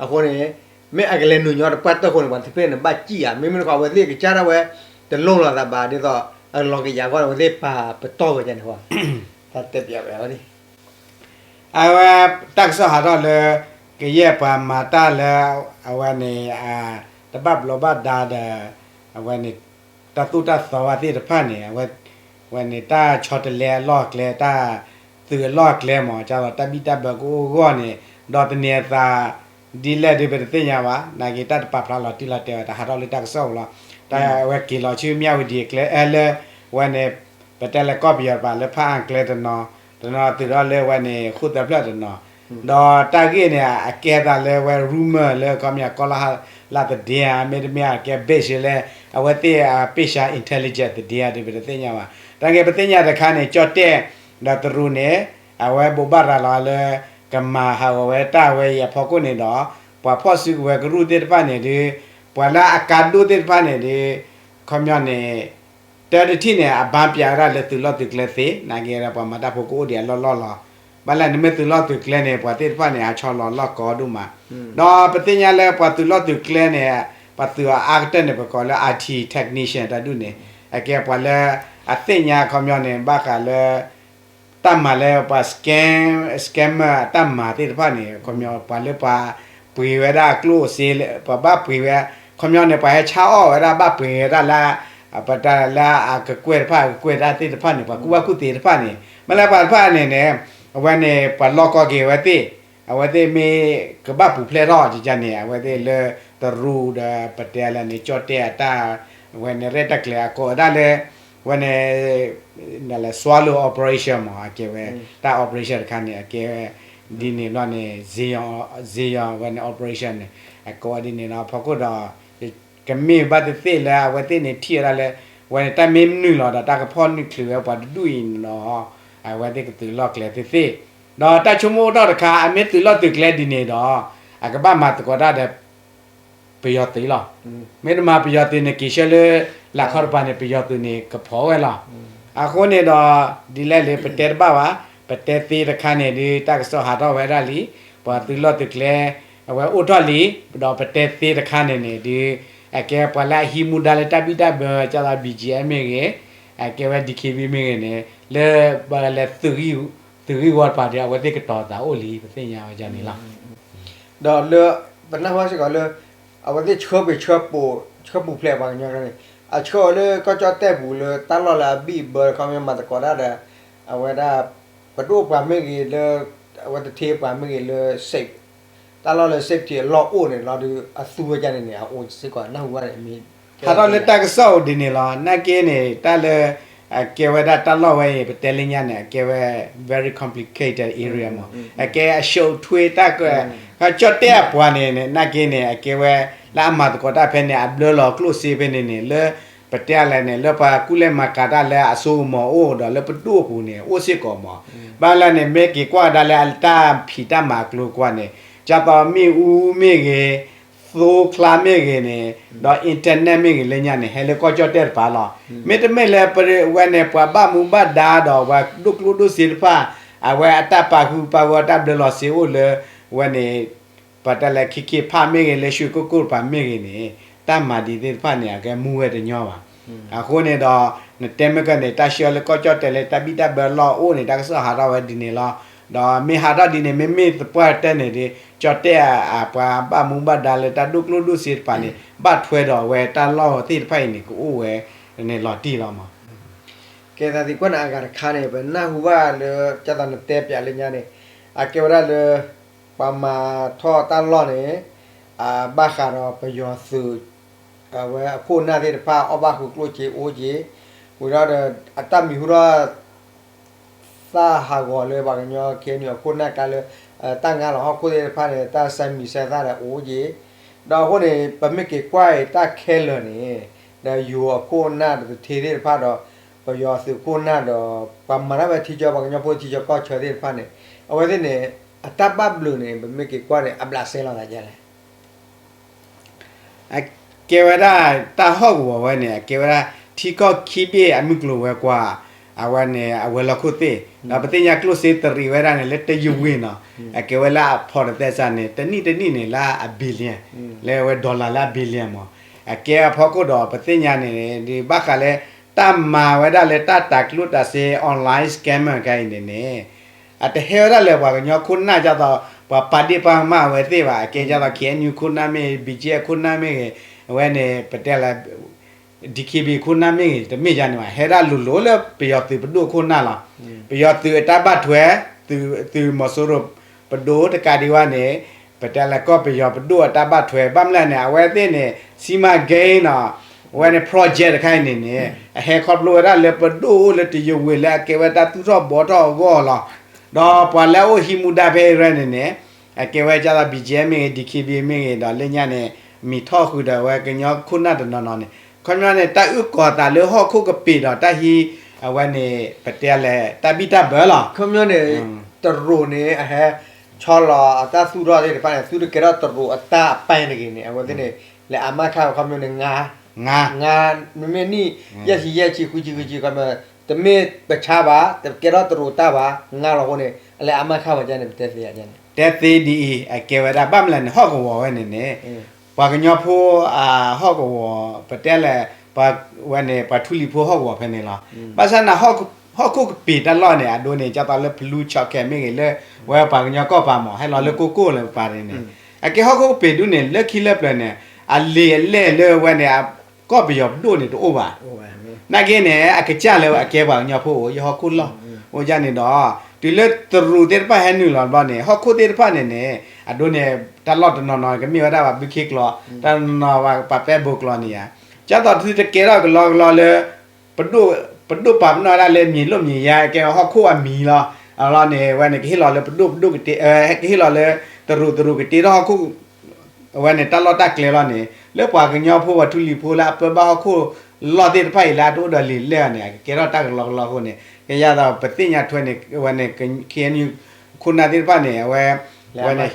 အဃိန့ၣ် မ့ၢ်အကလဲၤနုာ်ညီတပှၢ်တၢၢ်ဃိန့ၣ် ပှၤသ့ၣ်ဖဲန့ၣ် ဘၣ်စံၣ်ဧါ မ့မ့ၢ်တခီ အဝဲသ့ၣ်ကစၢ်ဒၣ်ဝဲ တလိၣ်လီၤသးဘၣ် ဒ်သိး အလီၤကယၤအဂီၢ်န့ၣ် အဝဲသ့ၣ်ပာ်ပတီၢ်ဝဲန့ၣ် တၢ်တဲပၠးဝဲလီၤ အဝဲ တၢ်ကစီၣ်ဟးထီၣ်လၢ ကယဲၢ်ပှၤမၤတၢ်လၢ အဝဲန့ၣ် တဘၣ်ဘျီးဘၣ်ဒါဒီး အဝဲန့ၣ် တၢ်သိၣ်တၢ်သီဝဲသ့ၣ်တဖၣ်န့ၣ် အဝဲန့ၣ် တၢ်ဆီတလဲအလီၢ်အကျဲ တၢ်သုးအလီၢ်အကျဲမး ကသိးတၢ်ဘံၣ်တၢ်ဘၢကအိၣ်အဂီၢ်န့ၣ် ဒီးသန့ၤအသး ဒ်လဲၣ်ဒီးပတသ့ၣ်ညါဘၣ် နာ်က့တၢ်တပာ်ဖျါလီၤတံၢ်လီၤတဲာ်ဝဲ တဟးထီၣ်လၢတၢ်ကစီၣ်ပူၤလီၤ တၢ်ဝဲက့ၤလီၤဆူမၠၣ်ဝတံၤအကျဲ လၢ ဝဲန့ၣ် ပတဲလၢကီၢ်ပယီၤတပၤလၢဖးအါကျဲတနီၤ တနီၤသုးထီၣ်လၢဝဲန့ၣ် ဃိၣ်သၢဖျၢၣ်တနီၤ ဒီးတၢ်ဂ့ၢ်န့ၣ် အကဲသးလၢဝဲ rumor လၢကီၢ်မ့ၢ်ကီၢ်လၢ်လၢ်သဒ့ဧါ မ့တမ့ၢ်အကဲ base လၢ အဝဲသ့ၣ်အပ့ၢ်ဆါ intelligence သဒ့ဧါဒီးပတသ့ၣ်ညါဘၣ် တၢ်ဂ့ၢ်ပသ့ၣ်ညါတခါန့ၣ် ကၠီၣ်တဲၣ် ဒီးတရူးန့ၣ် အဝဲဘိးဘၣ်ရၤလီၤလၢ ကမၤဟးဂီၤဝဲတၢ်ဝဲအံၤအဖီခိၣ်န့ၣ်ဒီး ပှၤဖီၣ်စုကဝဲၤကရူၢ်သ့ၣ်တဖၣ်န့ၣ်ဒီး ပှၤလၢအကါဒိၣ်သ့ၣ်တဖၣ်န့ၣ်ဒီး ခီပညီန့ၣ် တၢ်တထံၣ်န့ၣ် အဘါပၠးဝဲဒၣ်လၢသုးလီၢ်သုးကျဲသ့ နာ်က့ဒီးပှၤမၤတၢ်ဖိကအိၣ်ဒံးအလီၢ်လီၢ်လီၤ. ဘၣ်လဲၣ်နမ့ၢ်သုးလီၢ်သုးကျဲန့ၣ် ပှၤသ့ၣ်တဖၣ်န့ၣ် အဆီလီၤလီၢ်ကီဒိၣ်မး ဒီးပသ့ၣ်ညါလၢပှၤသုးလီၢ်သုးကျဲန့ၣ် ပှၤသုးအအါကတၢၢ်န့ၣ် ပကိးလၢ IT technician တၢ်ဒူၣ်န့ၣ် အကဲပှၤလၢ အသ့ၣ်ညါခီပညီန့ၣ် ဘၣ်ဃးလၢ တၢ်မၤလၢပှၤ scam scammer တၢ်မၤသ့ၣ်တဖၣ်န့ၣ် ခီပညီပှၤလၢပှၤ ပှ့ၤဝဲဒၣ်ကျိၣ်စ့, ပှၤဘၣ်ပှ့ၤဝဲ, ခီပညီန့ၣ် ပှၤဟဲဆါအီၣ်ဝဲဒၣ် ဘၣ်ပှ့ၤဝဲဒၣ်လၢ ပတၢ်လၢအကကွဲၢ်တဖၣ် ကကွဲၢ်တၢ်သ့ၣ်တဖၣ်န့ၣ် ပှၤကူၣ်ဘၣ်ကူၣ်သ့တဖၣ်န့ၣ် မ့ၢ်လၢပှၤတဖၣ်န့ၣ်န့ၣ် အဝဲန့ၣ် ပှၤလီၢ်ကီၢ်က့ၤအဝဲသ့ၣ်, အဝဲသ့ၣ်မ့ၢ်ကဘၣ်ပူၤဖျဲးထီၣ်ကန့ၣ် အဝဲသ့ၣ်လၢတရူးဒီး ပတဲလၢန့ၣ် ကၠီၣ်တဲၣ်အတၢ်, အဝဲန့ၣ်ရဲၣ်တၢ်ကျဲၤအကိးဝဲဒၣ်လၢ အဝဲန့ၣ် swallow operation မ့ၢ် အကဲဝဲ တၢ် operation တခါန့ၣ် အကဲဝဲ ဒ်န့ၣ်ဘျီန့ၣ် စ့ယီၤ အဝဲန့ၣ် operation န့ၣ် အကိးဝဲဒ်န့ၣ်လီၤ. ဖီခိၣ်ဒီး ကမ့ၢ်ဘၣ်သ့ၣ်သ့ၣ်လၢအဝဲသ့ၣ်န့ၣ်ထံၣ်ဝဲဒၣ်လၢ အဝဲန့ၣ် တၢ်မ့ၢ်မနုၤလီၤဒီး တၢ်ကဖီၣ်နုာ်ချုးဝဲပှၤတဒူၣ်အံၤန့ၣ်လီၤ. အဝဲသ့ၣ်ကသုးလီၢ်ကျဲသ့ၣ်သ့ၣ်, ဒီးတၢ်ဆိကမိၣ်အိၣ်ထီၣ်တခါ အမ့ၢ်သုးလီၢ်သုးကျဲဒ်န့ၣ်ဒီး အကဘၣ်မၤသကိးတၢ်ဒီး ပယီၤသုးလီၤ. မ့ၢ်တမၤပယီၤသုးန့ၣ် က့ၤဆှၢလၢ လၢခီတပၤန့ၣ် ပယီၤသုးန့ၣ် ကဖီၣ်ဝဲလီၤ. အဃိန့ၣ်ဒီး ဒ်လဲၣ်လၢပတဲတဘၣ်ဘၣ်, ပတဲသ့တခါန့ၣ်ဒီး တၢ်ကစီၣ်ဟးထီၣ်ဝဲဒၣ်လံ, ပှၤသုးလီၢ်သုးကျဲ အဝဲအိၣ်ထီၣ်လံ, ဒီးပတဲသ့တခါန့ၣ်န့ၣ်ဒီး အကဲပှၤလၢအဟံးမူဒါလၢတၢ်ဘံၣ်တၢ်ဘၢ ကၢ်သး ဘံၣ်ကၠံၣ်အဲၣ် မ့ၢ်ဂ့ၤ, အကဲဝဲ ဒံၣ်ခ့ဘံၣ် မ့ၢ်ဂ့ၤန့ၣ် လၢပလဲၤ သုးဂံၢ်ဝီတပၤဒီး အဝဲသ့ၣ်ကတီၤသးအိၣ်လံ ပသ့ၣ်ညါဝဲဒ်န့ၣ်လီၤ. ဒီးလၢ ပနၢ်ဟူစ့ၢ်ကီးလၢ အဝဲသ့ၣ်ဆှၢပှ့ၤဆှၢပူၤ ဆှၢပူၤဖျဲးပှၤကညီန့ၣ် အဆှၢအီၤလၢကီၢ်ကၠီၣ်တဲၣ်ပူၤလၢတၢ်လီၢ်လၢအဘံၣ်အဘၢ ခီပညီမၤသကိးတၢ်ဒီး အဝဲဒၣ် ပဒိၣ်ပှၤမ့ၢ်ဂ့ၤလၢ အဝဲသထ့ပှၤမ့ၢ်ဂ့ၤလၢ safe တၢ်လီၢ်လၢ safety အလီၢ်အိၣ်န့ၣ်လီၤဒီး အသူဝဲဒ်န့ၣ်န့ၣ် အအိၣ်စ့ၢ်ကီး နၢ်ဟူဘၣ်န့ၣ် မ့ၢ် ဟးထီၣ်လၢတၢ်ကစီၣ်အိၣ်ဒ်န့ၣ်လီၤ. နာ်က့န့ၣ် တၢ်လၢ အကဲဝဲဒၣ်တၢ်လီၢ်ဝဲအံၤ ပတဲလၢညါန့ၣ် အကဲဝဲ very complicated area မး, အကဲအရှုပ်ထွေးတၢ်က ကၠီၣ်တဲၣ်အပှၤန့ၣ် နာ်က့န့ၣ် အကဲဝဲ လၢအမၤသကိးတၢ်ဖဲန့ၣ် အဘျၢလီၤကျိၣ်စ့ဖဲန့ၣ်န့ၣ် လၢ ပတဲလဲၣ်န့ၣ် လၢပှၤကူၣ်လဲၤမၤကၤတၢ်လၢအစိကမီၤအိၣ်ဒီးလၢပဒိၣ်အပူၤန့ၣ် အိၣ်စ့ၢ်ကီးမး. ဘၣ်လၢန့ၣ် မ့ၢ်က့ၤကွၢ်ဒၣ်လၢအတၢ်ဖံးတၢ်မၤအကျိၤအကျဲန့ၣ် ကၢ်သီမ့ၣ်အူမ့ၢ်ဂ့ၤ, သိချါမ့ၢ်ဂ့ၤန့ၣ်, ဒီး internet မ့ၢ်ဂ့ၤလၢညါန့ၣ် ဟဲလၢကီၢ်ကၠီၣ်တဲၣ်တပၤလီၤ. မ့တမ့ၢ်လၢပဝဲန့ၣ် ပှၤဘၣ်မူဘၣ်ဒါဒီးပှၤဒိၣ်ကျိၣ်ဒိၣ်စ့တဖၣ် အဝဲအတၢ်ပာ်ဃုာ်ပာ်ဂီၤတၢ်ဘျၢလီၤစ့အိၣ်လၢ ဝဲန့ၣ် ပတဲလၢ ခ့ခ့ဖးမ့ၢ်ဂ့ၤ လၢရွှေကုက္ကိုတပၤမ့ၢ်ဂ့ၤန့ၣ် တၢ်မၤဒ်သ့ၣ်တဖၣ်န့ၣ် အကဲမူဝဲတညီဘၣ်. အဃိန့ၣ်ဒီး နတဲမ့ၢ်ကန့ၣ် တၢ်ဆှၢလၢကီၢ်ကၠီၣ်တဲၣ်လၢတၢ်ဘံၣ်တၢ်ဘၢလီၢ်အိၣ်န့ၣ် တၢ်ကစီၣ်ဟးထီၣ်ဝဲဒ်န့ၣ်လီၤ. ဒီးမ့ၢ်ဟးထီၣ်ဒ်န့ၣ် မ့မ့ၢ်သပှၢ်တၢၢ်န့ၣ်ဒီး ကၠီၣ်တဲၣ်အပှၤဘၣ်မူဘၣ်ဒါလၢတၢ်ဒိၣ်ကျိၣ်ဒိၣ်စ့တပၤန့ၣ် ဘၣ်ထွဲဒီးအဝဲတၢ်လီၢ်သ့ၣ်တဖၣ်အံၤန့ၣ် ကအိၣ်ဝဲန့ၣ်လီၤတံၢ်လီၤမး. ကဲသးသံကွၢ်နၤအဂၤတခါန့ၣ် ပနၢ်ဟူဘၣ်လၢ ကၢ်သးနတဲပၠးလၢညါန့ၣ် အကဲဝဲဒၣ်လၢ ပှၤမၤထီၣ်တၢ်လီၢ်န့ၣ် အဘၣ်ဃးဒီးပယီၤသုး အဝဲအခိၣ်နၢ်သ့ၣ်တဖၣ် အီၣ်ဘၣ်ဃုာ်ကျိၣ်စ့အိၣ်က့ၤ, ဝံၤဒီး အတၢ်မံၤဟူထီၣ် သၣ်ဟးဂီၤလၢပှၤကညီ ခ့နံၣ် အခိၣ်နၢ်ကျါလၢ တၢ်ငါလီၤဟီၣ်ခိၣ်သ့ၣ်တဖၣ်န့ၣ် တၢ်ဆဲးမံၤဆဲးသၣ်ဒီးအိၣ်က့ၤ, ဒီးအဃိန့ၣ် ပမ့ၢ်က့ၤကွၢ်အံၤတၢ်ခဲလၢာ်န့ၣ် ဒီးယိၤအခိၣ်နၢ်ဒီးသထ့သ့ၣ်တဖၣ်ဒီး ပယီၤသုးခိၣ်နၢ်ဒီး ပှၤမၤတၢ်ဝဲထံကၠီ ပှၤကညီဖိထံကၠီကီၢ်ဆၢသ့ၣ်တဖၣ်န့ၣ် အဝဲသ့ၣ်န့ၣ် အတၢ်ဘၣ်ဘျုးန့ၣ် ပမ့ၢ်က့ၤကွၢ်န့ၣ် အဘျးစဲလီၤသးဒ်လဲၣ်. အကဲဝဲဒၣ် တၢ်ဟီၣ်ကဝီၤဝဲန့ၣ် အကဲဝဲဒၣ် ထံကီၢ်ခံဘ့ၣ်အမုၢ်ကျိၤဝဲၤကွာ် အဝဲန့ၣ် အဝဲၤလီၢ်ခိၣ်သ့ၣ် ဒီးပသ့ၣ်ညါကျိၣ်စ့တရံးဝဲဒၣ်န့ၣ် လၢတယဝ့ၢ်နီၤ အကဲဝဲလၢအဖီတသဲစးန့ၣ် တနံၣ်တနံၣ်န့ၣ် လၢအ billion လၢအဝဲ dollar လၢအ billion မး. အကဲအဖီခိၣ်ဒီး ပသ့ၣ်ညါန့ၣ် ဒ်ဘၣ်ဃးလၢ တၢ်မၤဝဲဒၣ်လၢတၢ်တၤကျိၣ်တၤစ့ online scammer တခါအံၤန့ၣ်န့ၣ် အတဟဲဝဲဒၣ်လၢပှၤကညီခိၣ်နၢ်ဒ်သိး ပှၤပာ်ဒ့ၣ်ပာ်ကမၣ်အဝဲသ့ၣ်ဘၣ်. အကဲဒ်သိး ခ့ၣ်အဲၣ်ယူၣ် ခိၣ်နၢ်မ့ၢ်ဂ့ၤ, ဘံၣ်ကၠံၣ်အဲၣ် ခိၣ်နၢ်မ့ၢ်ဂ့ၤ, အဝဲန့ၣ် ပတဲလၢ ဒံၣ်ခ့ဘံၣ် ခိၣ်နၢ်မ့ၢ်ဂ့ၤ တမ့ၢ်ဒ်န့ၣ်ဘၣ်. ဟဲဒၣ်လိၤလိၤလၢပယီၤသုးပဒိၣ်ခိၣ်နၢ်လီၤ. ပယီၤသုးအတၢ်ဘၣ်ထွဲ သုးမီၤစိရိၤပဒိၣ်တကးဒံးဘၣ်န့ၣ် ပတဲလၢကီၢ်ပယီၤပဒိၣ်အတၢ်ဘၣ်ထွဲ ဘၣ်မနုၤလဲၣ်န့ၣ် အဝဲသ့ၣ်န့ၣ် စံမၤကဲနီၤ အဝဲန့ၣ် project တခါအံၤန့ၣ်န့ၣ် အဟဲခီဖျိဝဲဒၣ်လၢပဒိၣ်အိၣ်လၢတယဝ့ၢ်လၢအကဲဝဲတၢ်သူၣ်ထီၣ်ဘှီထီၣ်အဂီၢ်လီၤ. ဒီးပှၤလၢအအိၣ်ဟံးမူဒါဖဲအံၤန့ၣ်န့ၣ် အကဲဝဲဒ်သိး ဘံၣ်ကၠံၣ်အဲၣ် မ့ၢ်ဂ့ၤ, ဒံၣ်ခ့ဘံၣ် မ့ၢ်ဂ့ၤ ဒီးလၢညါန့ၣ် မံၤထီၣ်ဃုာ်ဒီးဝဲကညီခိၣ်နၢ်တနီၤနီၤန့ၣ် ခီပညီန့ၣ် တၢ်အုၣ်ကီၤသးလၢဟီၣ်ခိၣ်ကပ့ၤဒီးတၢ်ဟံး အဝဲန့ၣ် ပတဲလၢတၢ်ဘံၣ်တၢ်ဘၢလီၤ. ခီပညီန့ၣ် တရူးန့ၣ် အဟဲဆီလီၤအတၢ်သူၣ်ထီၣ်သ့ၣ်တဖၣ်န့ၣ် သုတကဲထီၣ်တရူးအတၢ်အပၢ်တဂ့ၤန့ၣ် အဝဲသ့ၣ်န့ၣ် လဲၤအါမးခါဝဲ ခီပညီန့ၣ် ငါ ငါ မ့မ့ၢ်နံၣ် ယဲၢ်ဆံယဲၢ်ဆံ ဃုဆံဃုဆံ ခီပညီ တမ့ၢ်ပဆါဘၣ် တကဲထီၣ်တရူးတၢ်ဘၣ် ငါလီၤအဃိန့ၣ် အလဲၤအါမးခါဝဲဒ်န့ၣ် ပတဲသ့ဒ်န့ၣ် တဲသ့ဒ်အံၤ အကဲဝဲဒၣ် ဘၣ်မနုၤလဲၣ်န့ၣ် ဟီၣ်ကဝီၤဝဲန့ၣ်န့ၣ် ပှၤကညီဖိ ဟီၣ်ကဝီၤ ပတဲလဲၣ် ပှၤဝဲန့ၣ် ပှၤထူလံၤဖိဟီၣ်ကဝီၤဖဲန့ၣ်လီၤ. ဘၣ်ဆၣ်န့ၣ် ဟီၣ်ခိၣ်ကပ့ၤတၢ်လီၢ်န့ၣ် အဒိန့ၣ် ဒ်သိးလၢဖလူ ခၠီၣ်ခဲ မ့ၢ်ဂ့ၤ လၢဝဲပှၤကညီကီၢ်ပၤမး ဟဲလီၤလၢကိၢ်ကိၢ်လၢပၤန့ၣ်န့ၣ် အကဲဟီၣ်ခိၣ်ကပ့ၤဒူၣ်န့ၣ် လၢခံလၢပျၢၤန့ၣ် အလံာ်အလဲၢ်လၢဝဲန့ၣ် ကီၢ်ပယီၤပဒိၣ်န့ၣ်တအိၣ်ဘၣ်. နာ်က့န့ၣ် အကစၢ်လၢအကဲပှၤကညီဖိအိၣ် ယဟီၣ်ခိၣ်လီၢ် အိၣ်ဒ်န့ၣ်ဒီး တုၤလၢတရူးသ့ၣ်တဖၣ်ဟဲနုာ်လီၤဘျီန့ၣ် ဟီၣ်ခိၣ်သ့ၣ်တဖၣ်န့ၣ်န့ၣ် အဒိန့ၣ် တၢ်လီၢ်တနီၤနီၤကမ့ၢ်ဝဲဒၣ်ပှၤဘုခ့ကျိာ် တနီၤနီၤပှၤပဲဘိကျိာ်န့ၣ်ဧါ. ကၢ်သိးသုတကဲထီၣ်ကလီကလီလၢ ပဒိၣ်ပာ်ပနီၣ်ဝဲဒၣ်လၢမံၤလိၣ်မံၤယါ ကဲဟီၣ်ခိၣ်အမံၤလီၤ. အလီၢ်န့ၣ် ဝဲန့ၣ် ကဟ့ၣ်လီၤလၢပဒိၣ်ပဒိၣ်ကတ့ ကဟ့ၣ်လီၤလၢ တရူးတရူးကတ့ထီၣ်ဟီၣ်ခိၣ် အဝဲန့ၣ် တၢ်လီၢ်တၢ်ကျဲလီၤန့ၣ် လၢပှၤကညီဖိပှၤထူလံၤဖိလၢအပၢဘၣ်ဟီၣ်ခိၣ်လီၢ်သ့ၣ်တဖၣ်အံၤလၢအတအိၣ်ဒီးလံာ်လဲၢ်အီၤန့ၣ် အကကဲထီၣ်တၢ်ကလီကလီအဃိန့ၣ် ကယဲၢ်သိးပသ့ၣ်ညါထွဲန့ၣ် အဝဲန့ၣ် ခ့ၣ်အဲၣ်ယူၣ် ခိၣ်နၢ်သ့ၣ်တဖၣ်န့ၣ် အဝဲ ဝဲန့ၣ်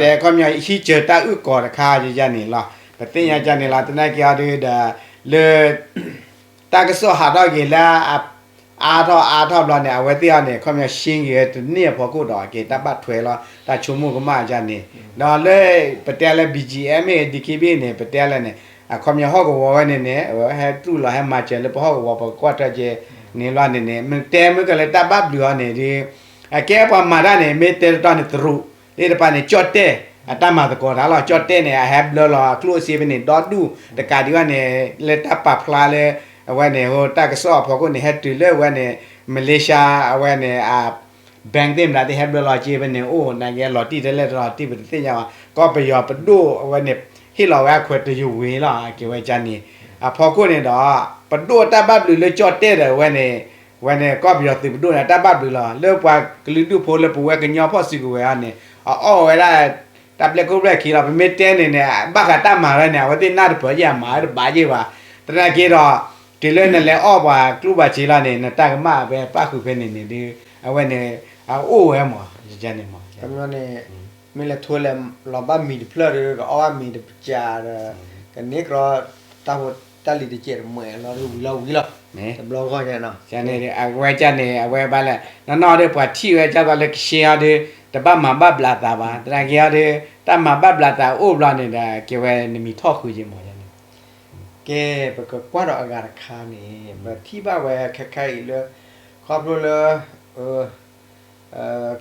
တဲခီပညီ ဟံးစၢၤတၢ်အုၣ်ကီၤတခါယန့ၣ်လီၤ. ပသ့ၣ်ညါကန့ၣ်လီၤ သနာ်က့အီၤဒုဒီး လၢ တၢ်ကစီၣ်ဟးထီၣ်က့ၤလၢ အါထီၣ်အါထီၣ်ဘျီန့ၣ် အဝဲသ့ၣ်အီၤန့ၣ် ခီပညီ ရှင်းက့ၤဝဲတန့ၢ်အဖီခိၣ်ဒီး က့ၤတၢ်ဘၣ်ထွဲလီၤ တၢ်ဆိကမိၣ်ကမၣ်ယန့ၣ် ဒီးလၢ ပတဲလၢ ဘီကၠံၣ်အဲၣ် မ့ၢ်ဂ့ၤ ဒံခ့ဘ့ၣ်န့ၣ် ပတဲလၢန့ၣ် အခီပညီဟီၣ်ကဝီၤဝဲန့ၣ်န့ၣ် အဝဲဟဲတူၢ်လီၤဟဲမၤစၢၤလၢပဟီၣ်ကဝီၤပကကွၢ်ထွဲက့ၤန့ၣ်လီၤန့ၣ်န့ၣ် မ့ၢ်တဲမ့ၢ်ကလၢတၢ်ဘၣ်ဘျုးအီၤန့ၣ်ဒု အကဲပှၤမၤတၢ်န့ၣ် မ့ၢ်တဲတတီၤန့ၣ် တရူးသ့ၣ်တဖၣ်န့ၣ် ကၠီၣ်တဲၣ် အတၢ်မၤသကိးတၢ်လီၤ. ကၠီၣ်တဲၣ်န့ၣ် အဟဲဘျၢလီၤအကျိၣ်အစ့ဖဲန့ၣ် ဒီဒူၣ်တကးဒံးဘၣ်န့ၣ် လၢတၢ်ပာ်ဖျါလၢ အဝဲန့ၣ် ဟိတၢ်ကစီၣ်အဖီခိၣ်န့ၣ် ဟဲတုၤလၢအဝဲန့ၣ် မလ့ၡါ အဝဲန့ၣ် bank သ့ၣ်မတၤသ့ၣ်ဟဲဘျၢလီၤက့ဖဲန့ၣ် အိၣ်နာ်က့လီၤတံၢ်တလဲၣ်တလီၤတံၢ် ပတသ့ၣ်ညါဘၣ် ကီၢ်ပယီၤပဒိၣ်အဝဲန့ၣ် ဟ့ၣ်လီၤဝဲအခွဲးတယုၢ်ဝံၤလီၤ က့ၤဝဲကန့ၣ် အဖီခိၣ်န့ၣ်ဒီး ပဒိၣ်အတၢ်ဘၣ်ဘျုးလၢကၠီၣ်တဲၣ်ဒီးအဝဲန့ၣ် ဝဲန့ၣ် ကီၢ်ပယီၤသုးပဒိၣ်န့ၣ် အတၢ်ဘၣ်ဘျုးလီၤ လၢပှၤကလုာ်ဒူၣ်ဖိလၢပဝဲကညီဖီၣ်စုကဝဲၤအီၤန့ၣ် အအီၣ်ဝဲဒၣ် တၢ်ပျဲၢ်ခိၣ်ပျဲၢ်ခံလီၤ. ပမ့ၢ်တဲန့ၣ်န့ၣ် ဘၣ်ဃးတၢ်မၤဝဲန့ၣ် အဝဲသ့ၣ်နၢ်တပၢၢ်ယဲၢ် အမၤဝဲတဘၣ်ယဲၢ်ဘၣ်. သနာ်က့ဒီး တုၤလၢနလဲၤအီၣ်ပှၤကျိၣ်ပှၤစ့လီၤန့ၣ် နတၢ်ကမၣ်ဖဲပၣ်ဃုာ်ဖဲန့ၣ်န့ၣ်ဒု အဝဲန့ၣ် အအိၣ်ဝဲမး ယန့ၣ်မး ခီပညီန့ၣ် မ့ၢ်လဲၤထိလဲၤလီၤဘၣ်မံၤတဖျၢၣ်ဒီး ကအီၣ်ဘၣ်မံၤတကးဒီး ကန့ၢ်ကြီ တၢ်ဖိတၢ်လံၤတစဲးတမှဲးလီၤဒီးဝံၤလီၤဝံၤလီၤ တဘျီဂီၢ်ညါနီၤ အဝဲကန့ၣ် အဝဲဘၣ်လဲၣ် နီၢ်နီၢ်ဒီးပှၤထံၣ်ဝဲကၢ်သိးလၢကရှ့အီၤဒီး တဘၣ်မၤဘၣ်ဘျးသးဘၣ် သနာ်က့အီၤဒီး တၢ်မၤဘၣ်ဘျးသးအိၣ်ဘျီန့ၣ်ဒီး က့ၤဝဲနမံၤထီၣ်ဃုာ်က့မးန့ၣ် ကဲ ပကကွၢ်ဒီးအဂၤတခါန့ၣ် ပထံၣ်ဘၣ်ဝဲခဲခါအံၤလၢ ခီဖျိလၢ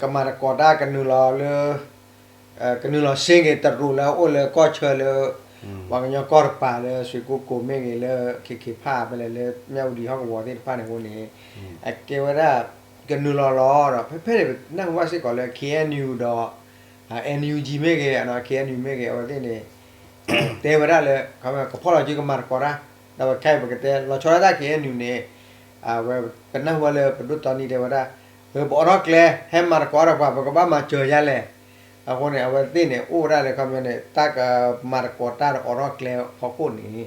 ကမၤသကိးတၢ်ကနုာ်လီၤလၢ ကနုာ်လီၤစ့က့ၤတရူးလၢအအိၣ်လၢကီၢ်ဆၢလၢ ပှၤကညီကီၢ်တပၤလၢ ရွှေကုက္ကို မ့ၢ်ဂ့ၤလၢ ခ့ခ့ဖၣ် ဖဲလဲၣ်လၢ မြဝတီ ဟီၣ်ကဝီၤသ့ၣ်တဖၣ်န့ၣ်အဃိန့ၣ် အကဲဝဲဒၣ် ကနုာ်လီၤလီၤဒီး ဖဲဖဲန့ၣ် ပနၢ်ဟူဘၣ်စ့ၢ်ကီးလၢ ခ့ၣ်အဲၣ်ယူၣ် ဒီး အၣ်အၣ်ယူၣ် မ့ၢ်ဂ့ၤ ခ့ၣ်အဲၣ်ယူၣ် မ့ၢ်ဂ့ၤ အဝဲသ့ၣ်န့ၣ် တဲဝဲဒၣ်လၢ ကဖီၣ်လီၤစုကမၤသကိးတၢ် ဒီးပခဲအံၤပကတဲ လီၤဆီဒၣ်တၢ် ခ့ၣ်အဲၣ်ယူၣ် န့ၣ် အဝဲပနၢ်ဟူဘၣ်လၢပဒိၣ်တီနံတဲဝဲဒၣ် ပအိးထီၣ်ကျဲ ဟဲမၤသကိးဒီးပှၤ ပကဘၣ်မၤစၢၤယါလဲၣ်. အဃိန့ၣ် အဝဲသ့ၣ်န့ၣ် အိၣ်ဝဲဒၣ်လၢခီပညီန့ၣ် တၢ်ကမၤသကိးတၢ်ဒီးအိးထီၣ်ကျဲအဖီခိၣ်န့ၣ်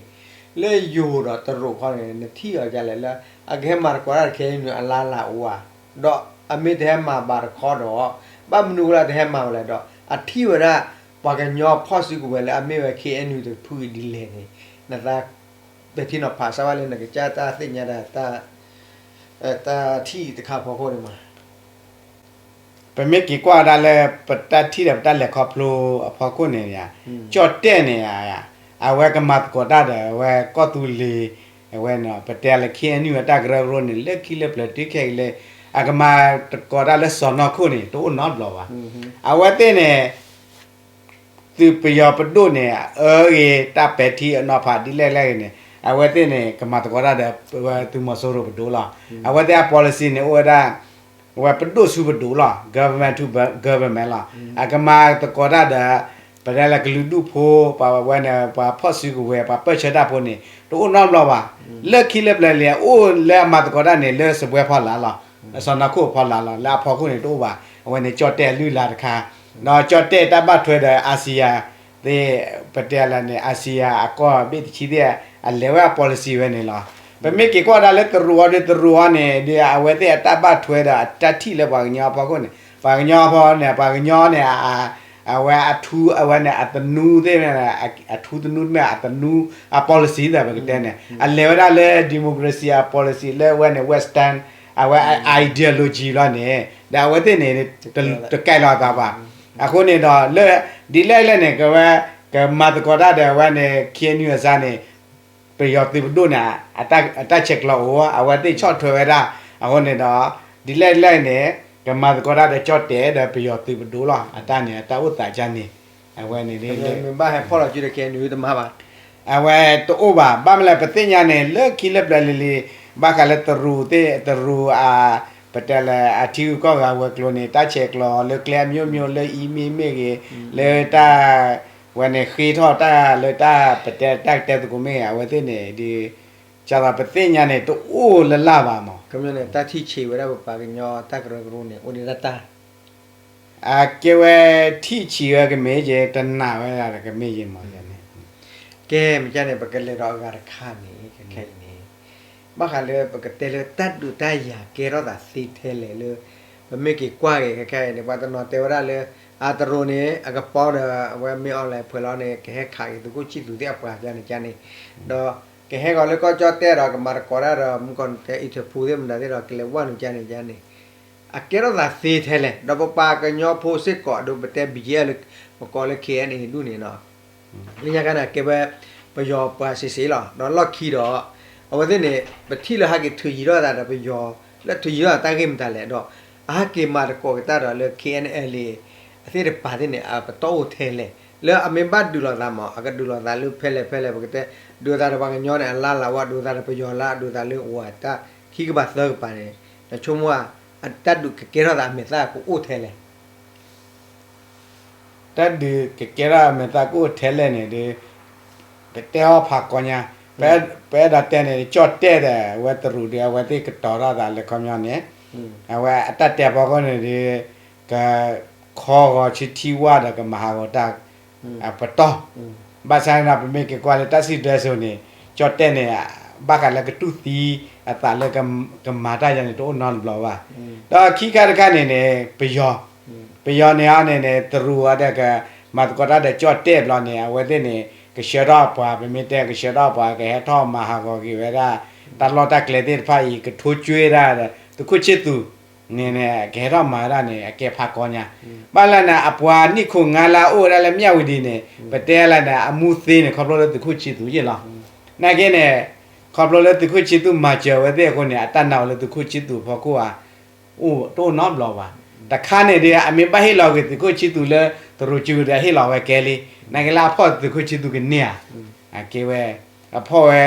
လၢယိၤဒီးတရူးခီန့ၣ် နထံၣ်အီၤဒ်လဲၣ်လၢ အကဟဲမၤသကိးတၢ်ဒီး ခ့ၣ်အဲၣ်ယူၣ် အလါလၢအိၣ်ဧါ ဒီးအမ့ၢ်တဟဲမၤဘၣ်တခီဒီး ဘၣ်မနုၤအဃိလၢတဟဲမၤဘၣ်လဲၣ်ဒီး အထံၣ်ဝဲဒၣ် ပှၤကညီဖီၣ်စုကဝဲၤလၢအမ့ၢ်ဝဲ ခ့ၣ်အဲၣ်ယူၣ် တဖုအံၤဒ်လဲၣ်န့ၣ် နသး ပဲာ်ထံနီၤဖးစၢ်ဝဲလၢနကစၢ်တၢ်သ့ၣ်ညါဒၣ် တၢ်ထံၣ်တခါအဖီခိၣ်န့ၣ်မး ပမ့ၢ်က့ၤကွၢ်ဝဲဒၣ်လၢ ပတၢ်ထံၣ်ဒီးပတၢ်လဲၤခီဖျိအဖီခိၣ်န့ၣ် ကၠီၣ်တဲၣ်န့ၣ် အဝဲကမၤသကိးတၢ်ဒီး အဝဲကီၢ်သူလ့ၤ အဝဲန့ၣ် ပတဲလၢ ခ့ၣ်အဲၣ်ယူၣ် အတၢ်ကရၢကရိန့ၣ် လၢခံလၢပျၢၤတုၤခဲအံၤလၢ အကမၤသကိးတၢ်လၢစီၢ်နီၤခိၣ်န့ၣ် တအိၣ်နီတဘျီဘၣ်. အဝဲသ့ၣ်န့ၣ် သုးပယီၤပဒိၣ်န့ၣ် အၢဂ့ၤတၢ်ပဲာ်ထံအနီၤဖးဒ်လဲၣ်လဲၣ်ဂ့ၤန့ၣ် အဝဲသ့ၣ်န့ၣ် ကမၤသကိးတၢ်ဒီး သုးမီၤစိရိၤပဒိၣ်လီၤ. အဝဲသ့ၣ်အ policy န့ၣ် အိၣ်ဝဲဒၣ် အဝဲပဒိၣ်ဆူပဒိၣ်လီၤ government to government လီၤ. အကမၤသကိးတၢ်ဒီး ပတဲလၢကလုာ်ဒူၣ်ဖိ ပှၤဝဲန့ၣ် ပှၤဖီၣ်စုကဝဲၤ ပှၤပၢၢ်ဆၢတၢ်ဖိန့ၣ် တအိၣ်နီတဘျီဘၣ်. လၢခံလၢပျၢၤလံ အအိၣ်လၢအမၤသကိးတၢ်န့ၣ် လၢစပွဲဖီလာ်လီၤ. စီၢ်နီၤခိၣ်ဖီလာ်လီၤ. လၢအဖီခိၣ်န့ၣ်တအိၣ်ဘၣ်. အဝဲန့ၣ်ကၠီၣ်တဲၣ်အလုၢ်အလၢ်တခါ ဒီးကၠီၣ်တဲၣ်တၢ်ဘၣ်ထွဲဒီး အၤစံယၤသ့ၣ် ပတဲလၢန့ၣ် အၤစံယၤအကီၢ်ဘ့ၣ်တဆံသ့ၣ် အလဲၤဝဲအ policy ဝဲန့ၣ်လီၤ. ပမ့ၢ်က့ၤကွၢ်ဒၣ်လၢတရူးအီၤဒီး တရူးအီၤန့ၣ် ဒီးအဝဲသ့ၣ်အတၢ်ဘၣ်ထွဲဒီးအတၢ်ထံၣ်လၢပှၤကညီအဖီခိၣ်န့ၣ် ပှၤကညီအဖီန့ၣ် ပှၤကညီန့ၣ် အဝဲအထူ အဝဲန့ၣ် အသနူသ့ၣ် အထူသနူတမ့ၢ် အသနူ အ policy သ့ၣ်ပကတဲန့ၣ် အလဲၤဝဲဒၣ်လၢ democracy အ policy လၢအဝဲန့ၣ် Western အဝဲ ideology လီၤန့ၣ် ဒီးအဝဲသ့ၣ်န့ၣ် တကဲလီၤအသးဘၣ်. အဃိန့ၣ်ဒီး လၢ ဒ်လဲၣ်လဲၣ်န့ၣ် ကဝဲ ကမၤသကိးတၢ်ဒီးအဝဲန့ၣ် ခ့ၣ်အဲၣ်ယူၣ် အစၢ်န့ၣ် ပယီၤသုးပဒိၣ်န့ၣ် အတၢ်ဆဲးကျိးအိၣ် အဝဲသ့ၣ်ဆီၣ်ထွဲဝဲဒၣ် အဃိန့ၣ်ဒီး ဒ်လဲၣ်လဲၣ်န့ၣ် ကမၤသကိးတၢ်ဒီးကၠီၣ်တဲၣ်ဒီးပယီၤသုးပဒိၣ်လီၤ. အတၢ်န့ၣ် အတၢ်အိၣ်သးကန့ၣ် အဝဲန့ၣ် မ့ၢ်ဘၣ်ဟဲဖီၣ်လီၤစုဒီး ခဲအံၤန့ၣ်တမၤဘၣ်. အဝဲတအိၣ်ဘၣ်. ဘၣ်မနုၤလဲၣ် ပသ့ၣ်ညါန့ၣ် လၢခံလၢပျၢၤလံၤလံၤ ဘၣ်ဃးလၢတရူးသ့ၣ် တရူးအ ပတဲလၢအထံဂုၤကီၢ်ဂၤဝဲၤကျိၤန့ၣ် တၢ်ဆဲးကျိးလၢကျဲအမျိုးမျိုး လၢ email မ့ၢ်ဂ့ၤ, လၢတၢ် ဝဲန့ၣ်ဃ့ထီၣ်တၢ်လၢတၢ်ပတဲတၢ်ကတဲသကိးမ့ၢ်ဂ့ၤ အဝဲသ့ၣ်န့ၣ်ဒ် ကသိးပသ့ၣ်ညါန့ၣ် တအိၣ်လၢ်လၢ်ဘၣ်မး. ခီပညီန့ၣ် တၢ်ထံၣ်ဆံးဝဲဒၣ်ပပှၤကညီတၢ်ကရၢကရိန့ၣ် အိၣ်ဒံးဒၣ်တၢ် အကဲဝဲထံၣ်ဆံးဝဲကမ့ၢ်က့ၤ တနာ်ဝဲဒၣ်ကမ့ၢ်က့ၤမးန့ၣ်. ကဲ မ့ၢ်ကန့ၣ် ပကလဲၤဒီးအဂၤတခါန့ၣ် ခဲခဲအံၤန့ၣ် ဘၣ်ဃးလၢပကတဲလၢတၢ်ဒုးတၢ်ယၤကဲထီၣ်သးသ့ထဲလဲၣ်လၢ ပမ့ၢ်က့ၤကွၢ်က့ၤခဲခဲအံၤန့ၣ် ပှၤတနီၤတဲဝဲဒၣ်လၢ အတရူးန့ၣ် အကပီဒီး အဝဲမ့ၢ်အီၤလဲၤဖှဲးလီၤန့ၣ် ကဟဲခးက့ၤသုးခိၣ်ဆံသူးသ့ၣ်အပှၤကန့ၣ်ကန့ၣ် ဒီးကဟဲဂီၤလၢကီၢ်ကၠီၣ်တဲၣ်ဒီး ကမၤသကိးတၢ်ဒီး မုၢ်ကီၢ်တဲ အံၤထၢၣ်ဖိသ့ၣ်မတၤသ့ၣ်ဒီး ကလဲၤဝဲန့ၣ်ကန့ၣ်ကန့ၣ် အကဲထီၣ်သးသ့ထဲလဲၣ်. ဒီးပပှၤကညီဖိစ့ၢ်ကီး ဒ်ပတဲ ဘံၣ်ကဲလၢ ပကိးလၢ ခဲအံၤန့ၣ် ဒူၣ်န့ၣ်ဒီး လၢညါခါန့ၣ် အကဲဝဲ ပယီၤပှၤစ့စ့လီၤ. ဒီးလီၢ်ခံဒီး အဝဲသ့ၣ်န့ၣ် ပထံၣ်လၢဟဲက့ၤထုးယံၤထီၣ်သးဒီးပယီၤ လၢထုးယံၤထီၣ်သးတၢ်ဂ့ၢ်မတၤလဲၣ်ဒီး အဟဲက့ၤမၤသကိးက့ၤတၢ်ဒီးလၢ ခဲအံၤန့ၣ် အသ့ၣ်တဖၣ်သ့ၣ်န့ၣ် အပတီၢ်အိၣ်ထဲလဲၣ်. လၢအမ့ၢ်ဘၣ်ဒုးလိာ်သးမး အကဒုးလိာ်သးလၢဖဲလဲၣ်ဖဲလဲၣ် ပကတဲ ဒုးသးဒီးပှၤကညီန့ၣ် အလါလၤဝဲ ဒုးသးဒီးပယီၤလါ ဒုးသးလၢဝဲတၢ်ခံကပၤသၢကပၤန့ၣ် နဆိကမိၣ် အတၢ်ဒုးကကဲထီၣ်သးအမဲာ်သၣ်ကအိၣ်ထဲလဲၣ်. တၢ်ဒုးကကဲထီၣ်အမဲာ်သၣ်ကအိၣ်ထဲလဲၣ်န့ၣ်ဒီး ပတဲအီၤဖးကီညါ, ပအဲၣ်ဒိးတဲန့ၣ် ကၠီၣ်တဲၣ်ဒီး အဝဲတရူးဒီး အဝဲသ့ၣ်ကတီၤထီၣ်သးလၢခီပညီန့ၣ် အဝဲအတၢ်တဲဖီခိၣ်န့ၣ်ဒီး ကခီဂီၤဆူထံဝါဒီးကမၤဟးဂီၤတၢ် ပတီၢ်, ဘၣ်ဆၣ်န့ၣ်ဒီး ပမ့ၢ်က့ၤကွၢ်လၢတၢ်စံၣ်ဒၢစိၤန့ၣ် ကၠီၣ်တဲၣ်န့ၣ် ဘၣ်ဃးလၢကတူၢ်သံအသးလၢကမၤတၢ်ယၤန့ၣ် တအိၣ်နီတဘျီဘၣ်. ဒီးခံခါတခါန့ၣ်န့ၣ် ပယီၤ, ပယီၤန့ၣ်အီၤန့ၣ်န့ၣ် တရူးအီၤဒီးကမၤသကိးတၢ်ဒီးကၠီၣ်တဲၣ်ဘျီန့ၣ် အဝဲသ့ၣ်န့ၣ် ကဆှၢထီၣ်အပှၤ ပမ့ၢ်တဲကဆှၢထီၣ်အပှၤ ကဟဲထီၣ်မၤဟးဂီၤက့ၤဝဲဒၣ် တၢ်လီၢ်တၢ်ကျဲသ့ၣ်တဖၣ်အံၤ ကထိကွဲဒၣ်ဒီး သုးခိၣ်ဆံသူး န့ၣ်န့ၣ် ကဟဲထီၣ်မၤဝဲဒၣ်န့ၣ် အကဲဖးကီညါ, ဘၣ်လၢန့ၣ် အပှၤနံၣ်ခိၣ်ငါလၢအအိၣ်ဝဲဒၣ်လၢမၠၣ်ဝတံၤန့ၣ် ပတဲလၢန့ၣ် အမူသ့န့ၣ် ခီဖျိလၢသုးခိၣ်ဆံသူးယ့ၢ်လီၤ. နာ်က့န့ၣ် ခီဖျိလၢသုးခိၣ်ဆံသူးမၤစၢၤဝဲသ့ၣ်အဃိန့ၣ် အတၢ်နာ်အိၣ်လၢသုးခိၣ်ဆံသူးအဖီခိၣ်ဧါ အိၣ်တအိၣ်နီတဘျီဘၣ်. တခါန့ၣ်ဒီး အမ့ၢ်ဘၣ်ဟ့ၣ်လီၤက့ၤသုးခိၣ်ဆံသူးလၢ တရူးစုဒီးဟ့ၣ်လီၤဝဲကဲလံ, နာ်က့လၢအဖီၣ်သုးခိၣ်ဆံသူးကန့ၢ်ဧါ, အကဲဝဲ အဖီၣ်ဝဲ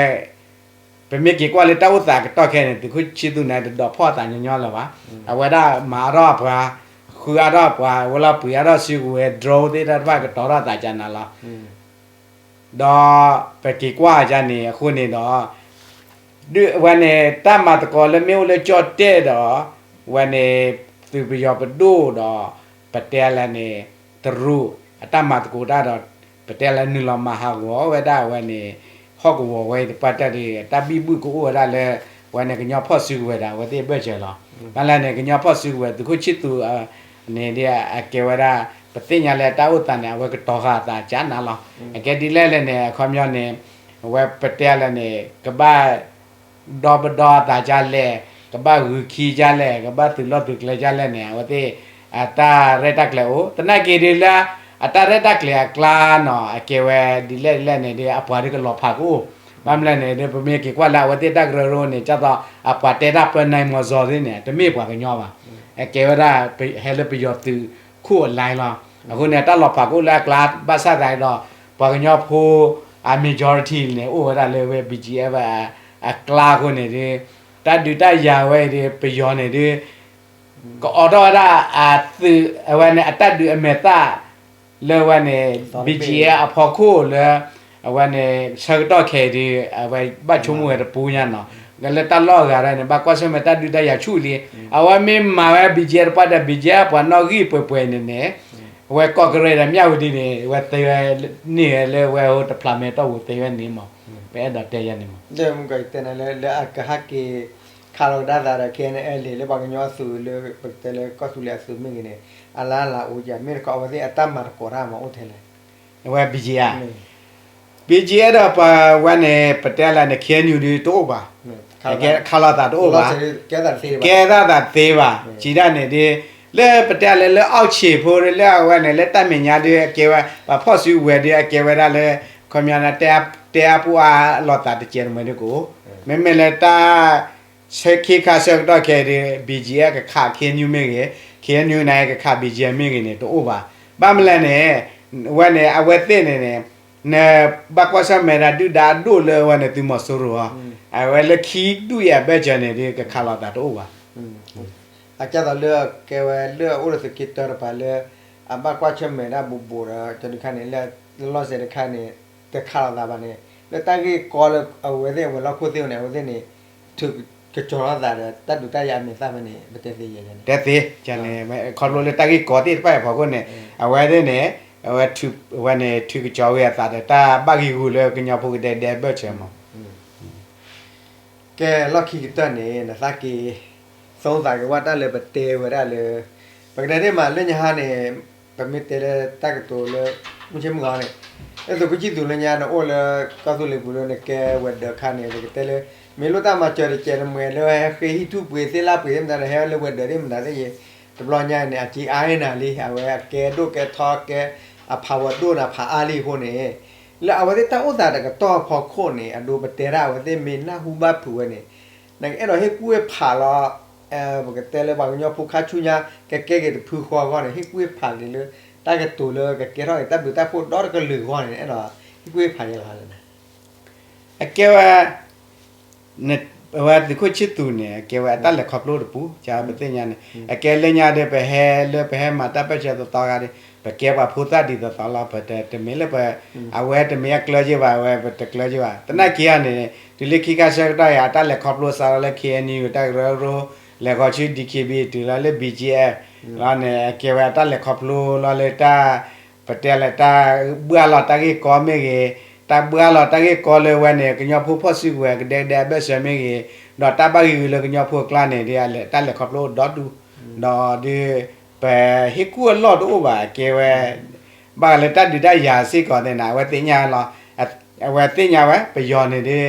ပမ့ၢ်က့ၤကွၢ်လၢတၢ်အိၣ်သးကတီၢ်ခဲအံၤန့ၣ် သုးခိၣ်ဆံသူးန့ၣ် တဒိးဖီၣ်အသးညီညီလၢၤဘၣ်. အဝဲဒၣ်မၤအါထီၣ်အပှၤ, ဃုအါထီၣ်အပှၤ, ဝဲလီၤပှ့ၤအါထီၣ်စုကဝဲၤ drone သ့ၣ်တဖၣ်ကတီၤထီၣ်သးကနၤလီၤ. ဒီးပက့ၤကွၢ်ကန့ၣ်အဃိန့ၣ်ဒီး ဒ်ဝဲန့ၣ် တၢ်မၤသကိးလၢမ့ၢ်အိၣ်လၢကၠီၣ်တဲၣ်ဒီး ဝဲန့ၣ် သုးပယီၤပဒိၣ်ဒီး ပတဲလၢန့ၣ် တရူး အတၢ်မၤသကိးတၢ်ဒီး ပတဲလၢနုာ်လီၤမၤဟးဂီၤဝဲဒၣ်ဝဲန့ၣ် ဟီၣ်ကဝီၤဝဲအံၤတပှၢ်တၢၢ်ဒီး တၢ်ဘံၣ်ဘုၣ်ကအိၣ်ဝဲဒၣ်လၢ ဝဲန့ၣ်ကညီဖီၣ်စုကဝဲၤဒီး အဝဲသ့ၣ်အဘၢၣ်စၢၤလီၤ. ဘၣ်လဲၣ်န့ၣ် ကညီဖီၣ်စုကဝဲၤ သုးခိၣ်ဆံသူး န့ၣ်ဒီး အကဲဝဲဒၣ် ပသ့ၣ်ညါလၢတၢ်အိၣ်သးန့ၣ် အဝဲကတီၤဃာ်အသးကနၤလီၤ. အကဲဒ်လဲၣ်လဲၣ်န့ၣ် အခီပညီန့ၣ် အဝဲပတဲလၢန့ၣ် ကဘၣ် ဒီပဒီအသးကလဲၣ်, ကဘၣ်ဂုာ်ခံကလဲၣ်, ကဘၣ်သုးလီၢ်သုးကျဲကလဲၣ်န့ၣ် အဝဲသ့ၣ် အတၢ်ရဲၣ်တၢ်ကျဲၤအိၣ်, သနာ်က့ဒ်လၢ အတၢ်ရဲၣ်တၢ်ကျဲၤအကျါနီၤ အကဲဝဲဒ်လဲၣ်ဒ်လဲၣ်န့ၣ်ဒီး အပှၤဒ်ကလီၤဖးကအိၣ်, ဘၣ်မနုၤလဲၣ်န့ၣ်ဒီး ပမ့ၢ်က့ၤကွၢ်လၢအဝဲသ့ၣ်တၢ်ကရၢကရိန့ၣ် ဒ်သိးအပှၤတဲတၢ်ပၢနံၤမီၤစီၤသ့ၣ်န့ၣ် တမ့ၢ်ပှၤကညီဘၣ်, အကဲဝဲဒၣ် ဟဲလၢပယီၤသုးခိၣ်အ line လီၤ. အဃိန့ၣ် တၢ်လီၤဖးကအိၣ်လၢအကျါ ဘၣ်ဆၣ်သနာ်က့ဒီး ပှၤကညီဖိ အ majority န့ၣ် အိၣ်ဝဲဒၣ်လၢဝဲ ဘံၣ်ကၠံၣ်အဲၣ် အကျါအဃိန့ၣ်ဒီး တၢ်ဒုးတၢ်ယၤဝဲအံၤဒီး ပယီၤန့ၣ်ဒီး ကအိးထီၣ်ဝဲဒၣ်အသုး အဝဲန့ၣ် အတၢ်ဒုးအမဲာ်သၣ် လၢဝဲန့ၣ် ဘံၣ်ကၠံၣ်အဲၣ် အဖီခိၣ်လၢ အဝဲန့ၣ် ဆၢကတီၢ်ခဲအံၤဒီး အဝဲဘၣ်ဆိကမိၣ်ဝဲတပူၤညါနီၤ, လၢတၢ်လီၢ်အဂၤဒၣ်န့ၣ် ဘၣ်ကွၢ်ဆၢၣ်မဲာ်တၢ်ဒုးတၢ်ယၤဆူၣ်လံ, အဝဲမ့ၢ်မၤဝဲ ဘံၣ်ကၠံၣ်အဲၣ် တပှၢ်ဒီး ဘံၣ်ကၠံၣ်အဲၣ် ပှၤနီၣ်ဂံၢ်ပှဲၤပှဲၤန့ၣ်န့ၣ် အဝဲကီၢ်ကရ့ၣ်ဒီးမၠၣ်ဝတံၤန့ၣ် အဝဲသ့ဝဲန့ၢ်ဝဲလၢဝဲဟိတဖျးမဲာ်တီၢ်ပူၤသ့ဝဲန့ၣ်မး, ပအဲၣ်ဒိးတဲယၤန့ၣ်မး. တဲနၤလၢ လၢအကဟဲက့ၤ ခးလီၤကဒါသးဒီး KNLA လၢပှၤကညီအသုးလၢ ပကတဲလၢကီၢ်သူလ့ၤအသုးမ့ၢ်ဂ့ၤန့ၣ် အလါလၤအိၣ်ယၤ မ့ၢ်တခီ အဝဲသ့ၣ်အတၢ်မၤသကိးတၢ်မၤအိၣ်ထဲလဲၣ်. အဝဲ ဘံၣ်ကၠံၣ်အဲၣ် ဘံၣ်ကၠံၣ်အဲၣ်ဒီးပှၤဝဲန့ၣ် ပတဲလၢန့ၣ် KNU ဒုးတအိၣ်ဘၣ်, ခးလီၤသးတအိၣ်ဘၣ်, ကဲထီၣ်သးတသ့ဘၣ်, စံးဒၣ်န့ၣ်ဒီး လၢပတဲလၢ လၢအီၣ်ဆံးဖိဒီး လၢအဝဲန့ၣ် လၢတၢ်မဲာ်ညါဒီး အကဲဝဲ ပှၤဖီၣ်စုကဝဲၤဒီး အကဲဝဲဒၣ်လၢ ခီပညီန့ၣ် တဲအါပူၤအါလီၤသးတကဲးတမှဲၤဒ်ကအိၣ်, မ့မ့ၢ်လၢတၢ် ဆၢခံခါဆၢကတီၢ်ခဲအံၤဒီး ဘံၣ်ကၠံၣ်အဲၣ် ကခး KNU မ့ၢ်ဂ့ၤ, KNU န့ၣ် ကခး ဘံၣ်ကၠံၣ်အဲၣ် မ့ၢ်ဂ့ၤန့ၣ် တအိၣ်ဘၣ်. ဘၣ်မနုၤလဲၣ်န့ၣ် ဝဲန့ၣ် အဝဲသ့ၣ်န့ၣ်န့ၣ် နဘၣ်ကွၢ်ဆၢၣ်မဲာ်ဒၣ်ဒုၣ်ဒါအဒိၣ်လၢဝဲန့ၣ် သုးမီၤစိရိၤအီၤ, အဝဲလၢခံဒူၣ်အံၤအဘၢၣ်စၢၤန့ၣ်ဒီး ကခးလိာ်သးတအိၣ်ဘၣ်. အကၢ်သိးလၢကဲဝဲလၢအအိၣ်လၢသုးက့တၢတပၤလၢ အဘၣ်ကွၢ်ဆၢၣ်မဲာ်ဒၣ်ဘူးဘူးဒီး တဒုခါန့ၣ် လၢလီၢ်စဲတခါန့ၣ် တခးလိာ်သးဘၣ်န့ၣ် လၢတၢ်ဂ့ၢ်ကီလၢအဝဲသ့ၣ်အဝဲၤလီၢ်ခိၣ်သ့ၣ်န့ၣ် အဝဲသ့ၣ်န့ၣ် ထုးကစီၤထီၣ်သးဒီး တၢ်ဒုးတၢ်ယၤအမဲာ်သၣ်ဖဲန့ၣ် ပတဲသ့ယဲန့ၣ် တဲသ့န့ၣ် ခီဖျိလၢတၢ်ဂ့ၢ်ကီသ့ၣ်တဖၣ်အံၤအဖီခိၣ်န့ၣ် အဝဲသ့ၣ်န့ၣ် အဝဲန့ၣ် ထုးကစီၤဝဲအသးဒီး တၢ်ဘၣ်ဂံာ်ဂူာ်လၢကညီဖိကဒဲကဒဲအဘၢၣ်စၢၤမး. ကဲလီၢ်ခံကတၢၢ်န့ၣ် နသးက့ၤ သိသးက့ၤဝဲတၢ်လၢပတဲဝဲဒၣ်လၢ ပကတဲသ့ၣ်မးလၢညါဟါန့ၣ် ပမ့ၢ်တဲလၢတၢ်ကတိၤလၢ မုၢ်ဆ့ၣ်မုၢ်ဂီၤန့ၣ် လၢသုးခိၣ်ဆံၣ်သူးလၢညါ နအိၣ်လၢကီၢ်သူလ့ၤပူၤလၢနကဲဝဲၤဒၢးခါန့ၣ် ပကတဲလၢ မ့ၢ်လိၣ်တၢ်မၤစၢၤတကဲးတမှဲၤလၢဟဲဃ့ဟံၣ်ထူၣ်ပှ့ၤသ့ၣ်လၣ်ပှ့ၤသ့ၣ်မတၤဒီး ဟဲလၢဝဲၤဒၢးသ့ၣ်မတၤသ့ၣ်ယဲ တဘျီညါအံၤန့ၣ် အက့အါအါနၤလံ အဝဲအကဲဒိၣ်ကဲထီကဲ အဖးဝဲဒိၣ်နၤဖးအါလံအဃိန့ၣ် လၢအဝဲသ့ၣ်တၢ်အိၣ်သးတကတီၢ်အဖီခိၣ်န့ၣ် အဒိပတဲဒၣ်အဝဲသ့ၣ်မ့ၢ်နၢ်ဟူဘၣ်ဖုးဝဲန့ၣ် နကအဲၣ်ဒိးဟ့ၣ်ကူၣ်ဟ့ၣ်ဖးလီၤ ပကတဲလၢပှၤကညီဖိခါဆူညါ ကကဲက့ၤတဖုဃီအဂီၢ်န့ၣ် ဟ့ၣ်ကူၣ်ဟ့ၣ်ဖးက့ၤလၢ တၢ်ကတိၤလၢကကဲထီၣ်က့ၤတၢ်ဘျုးတၢ်ဖှိၣ်ဒီတကလုာ်အဂီၢ်န့ၣ် နအဲၣ်ဒိးဟ့ၣ်ကူၣ်ဟ့ၣ်ဖးယဲလီၤ အကဲဝဲ အဝဲသုးခိၣ်ဆံၣ်သူးန့ၣ် အကဲဝဲအတၢ်လဲၤခီဖျိတပူၤ ပသ့ၣ်ညါန့ၣ် အကဲလၢညါဒီး ပဟဲလၢပဟဲမၤတၢ်ပၢၢ်ဆၢသီသီဂၤဒီး ပကဲပှၤဖိသၣ်ဒ်သိးသိးလီၤ ပတမ့ၢ်လၢပ အဝဲတမ့ၢ်အကျၢၤက့ၤဘၣ် အဝဲပတကျၢၤက့ၤဘၣ် သနာ်က့န့ၣ် တုၤလၢခံခါဆၢကတီၢ်ယၤ အတၢ်လဲၤခီဖျိစးထီၣ်လၢ ခ့ၣ်အဲၣ်ယူၣ် တၢ်ကရၢကရိ လဲၤဃီၤဆူ ဒီခ့ဘံၣ် တုၤလီၤလၢ ဘံၣ်ကၠံၣ်အဲၣ် လီၤန့ၣ် အကဲဝဲအတၢ်လဲၤခီဖျိလီၤလၢတၢ် ပတဲလၢတၢ်ဘှါလီၤတၢ်ဂ့ၢ်ကီမ့ၢ်ဂ့ၤ, တၢ်ဘှါလီၤတၢ်ဂ့ၢ်ကီလၢဝဲန့ၣ် ကညီဖိဖီၣ်စုကဝဲၤကဒဲကဒဲအဘၢၣ်စၢၤမ့ၢ်ဂ့ၤ, ဒီးတၢ်ဘၣ်ဂံာ်ဂုာ်လၢကညီဖိအကျါန့ၣ် တၢ်လဲၤခီဖျိအိၣ်ဒီဒူၣ်, ဒီးဒုး ပဟ့ၣ်ကူၣ်အလီၢ်တအိၣ်ဘၣ် အကဲဝဲ ဘၣ်ဃးလၢတၢ်ဒုးတၢ်ယၤစ့ၢ်ကီးသ့ၣ်န့ၣ် အဝဲသ့ၣ်ညါလီၤ. အဝဲသ့ၣ်ညါဝဲ ပယီၤန့ၣ်ဒုး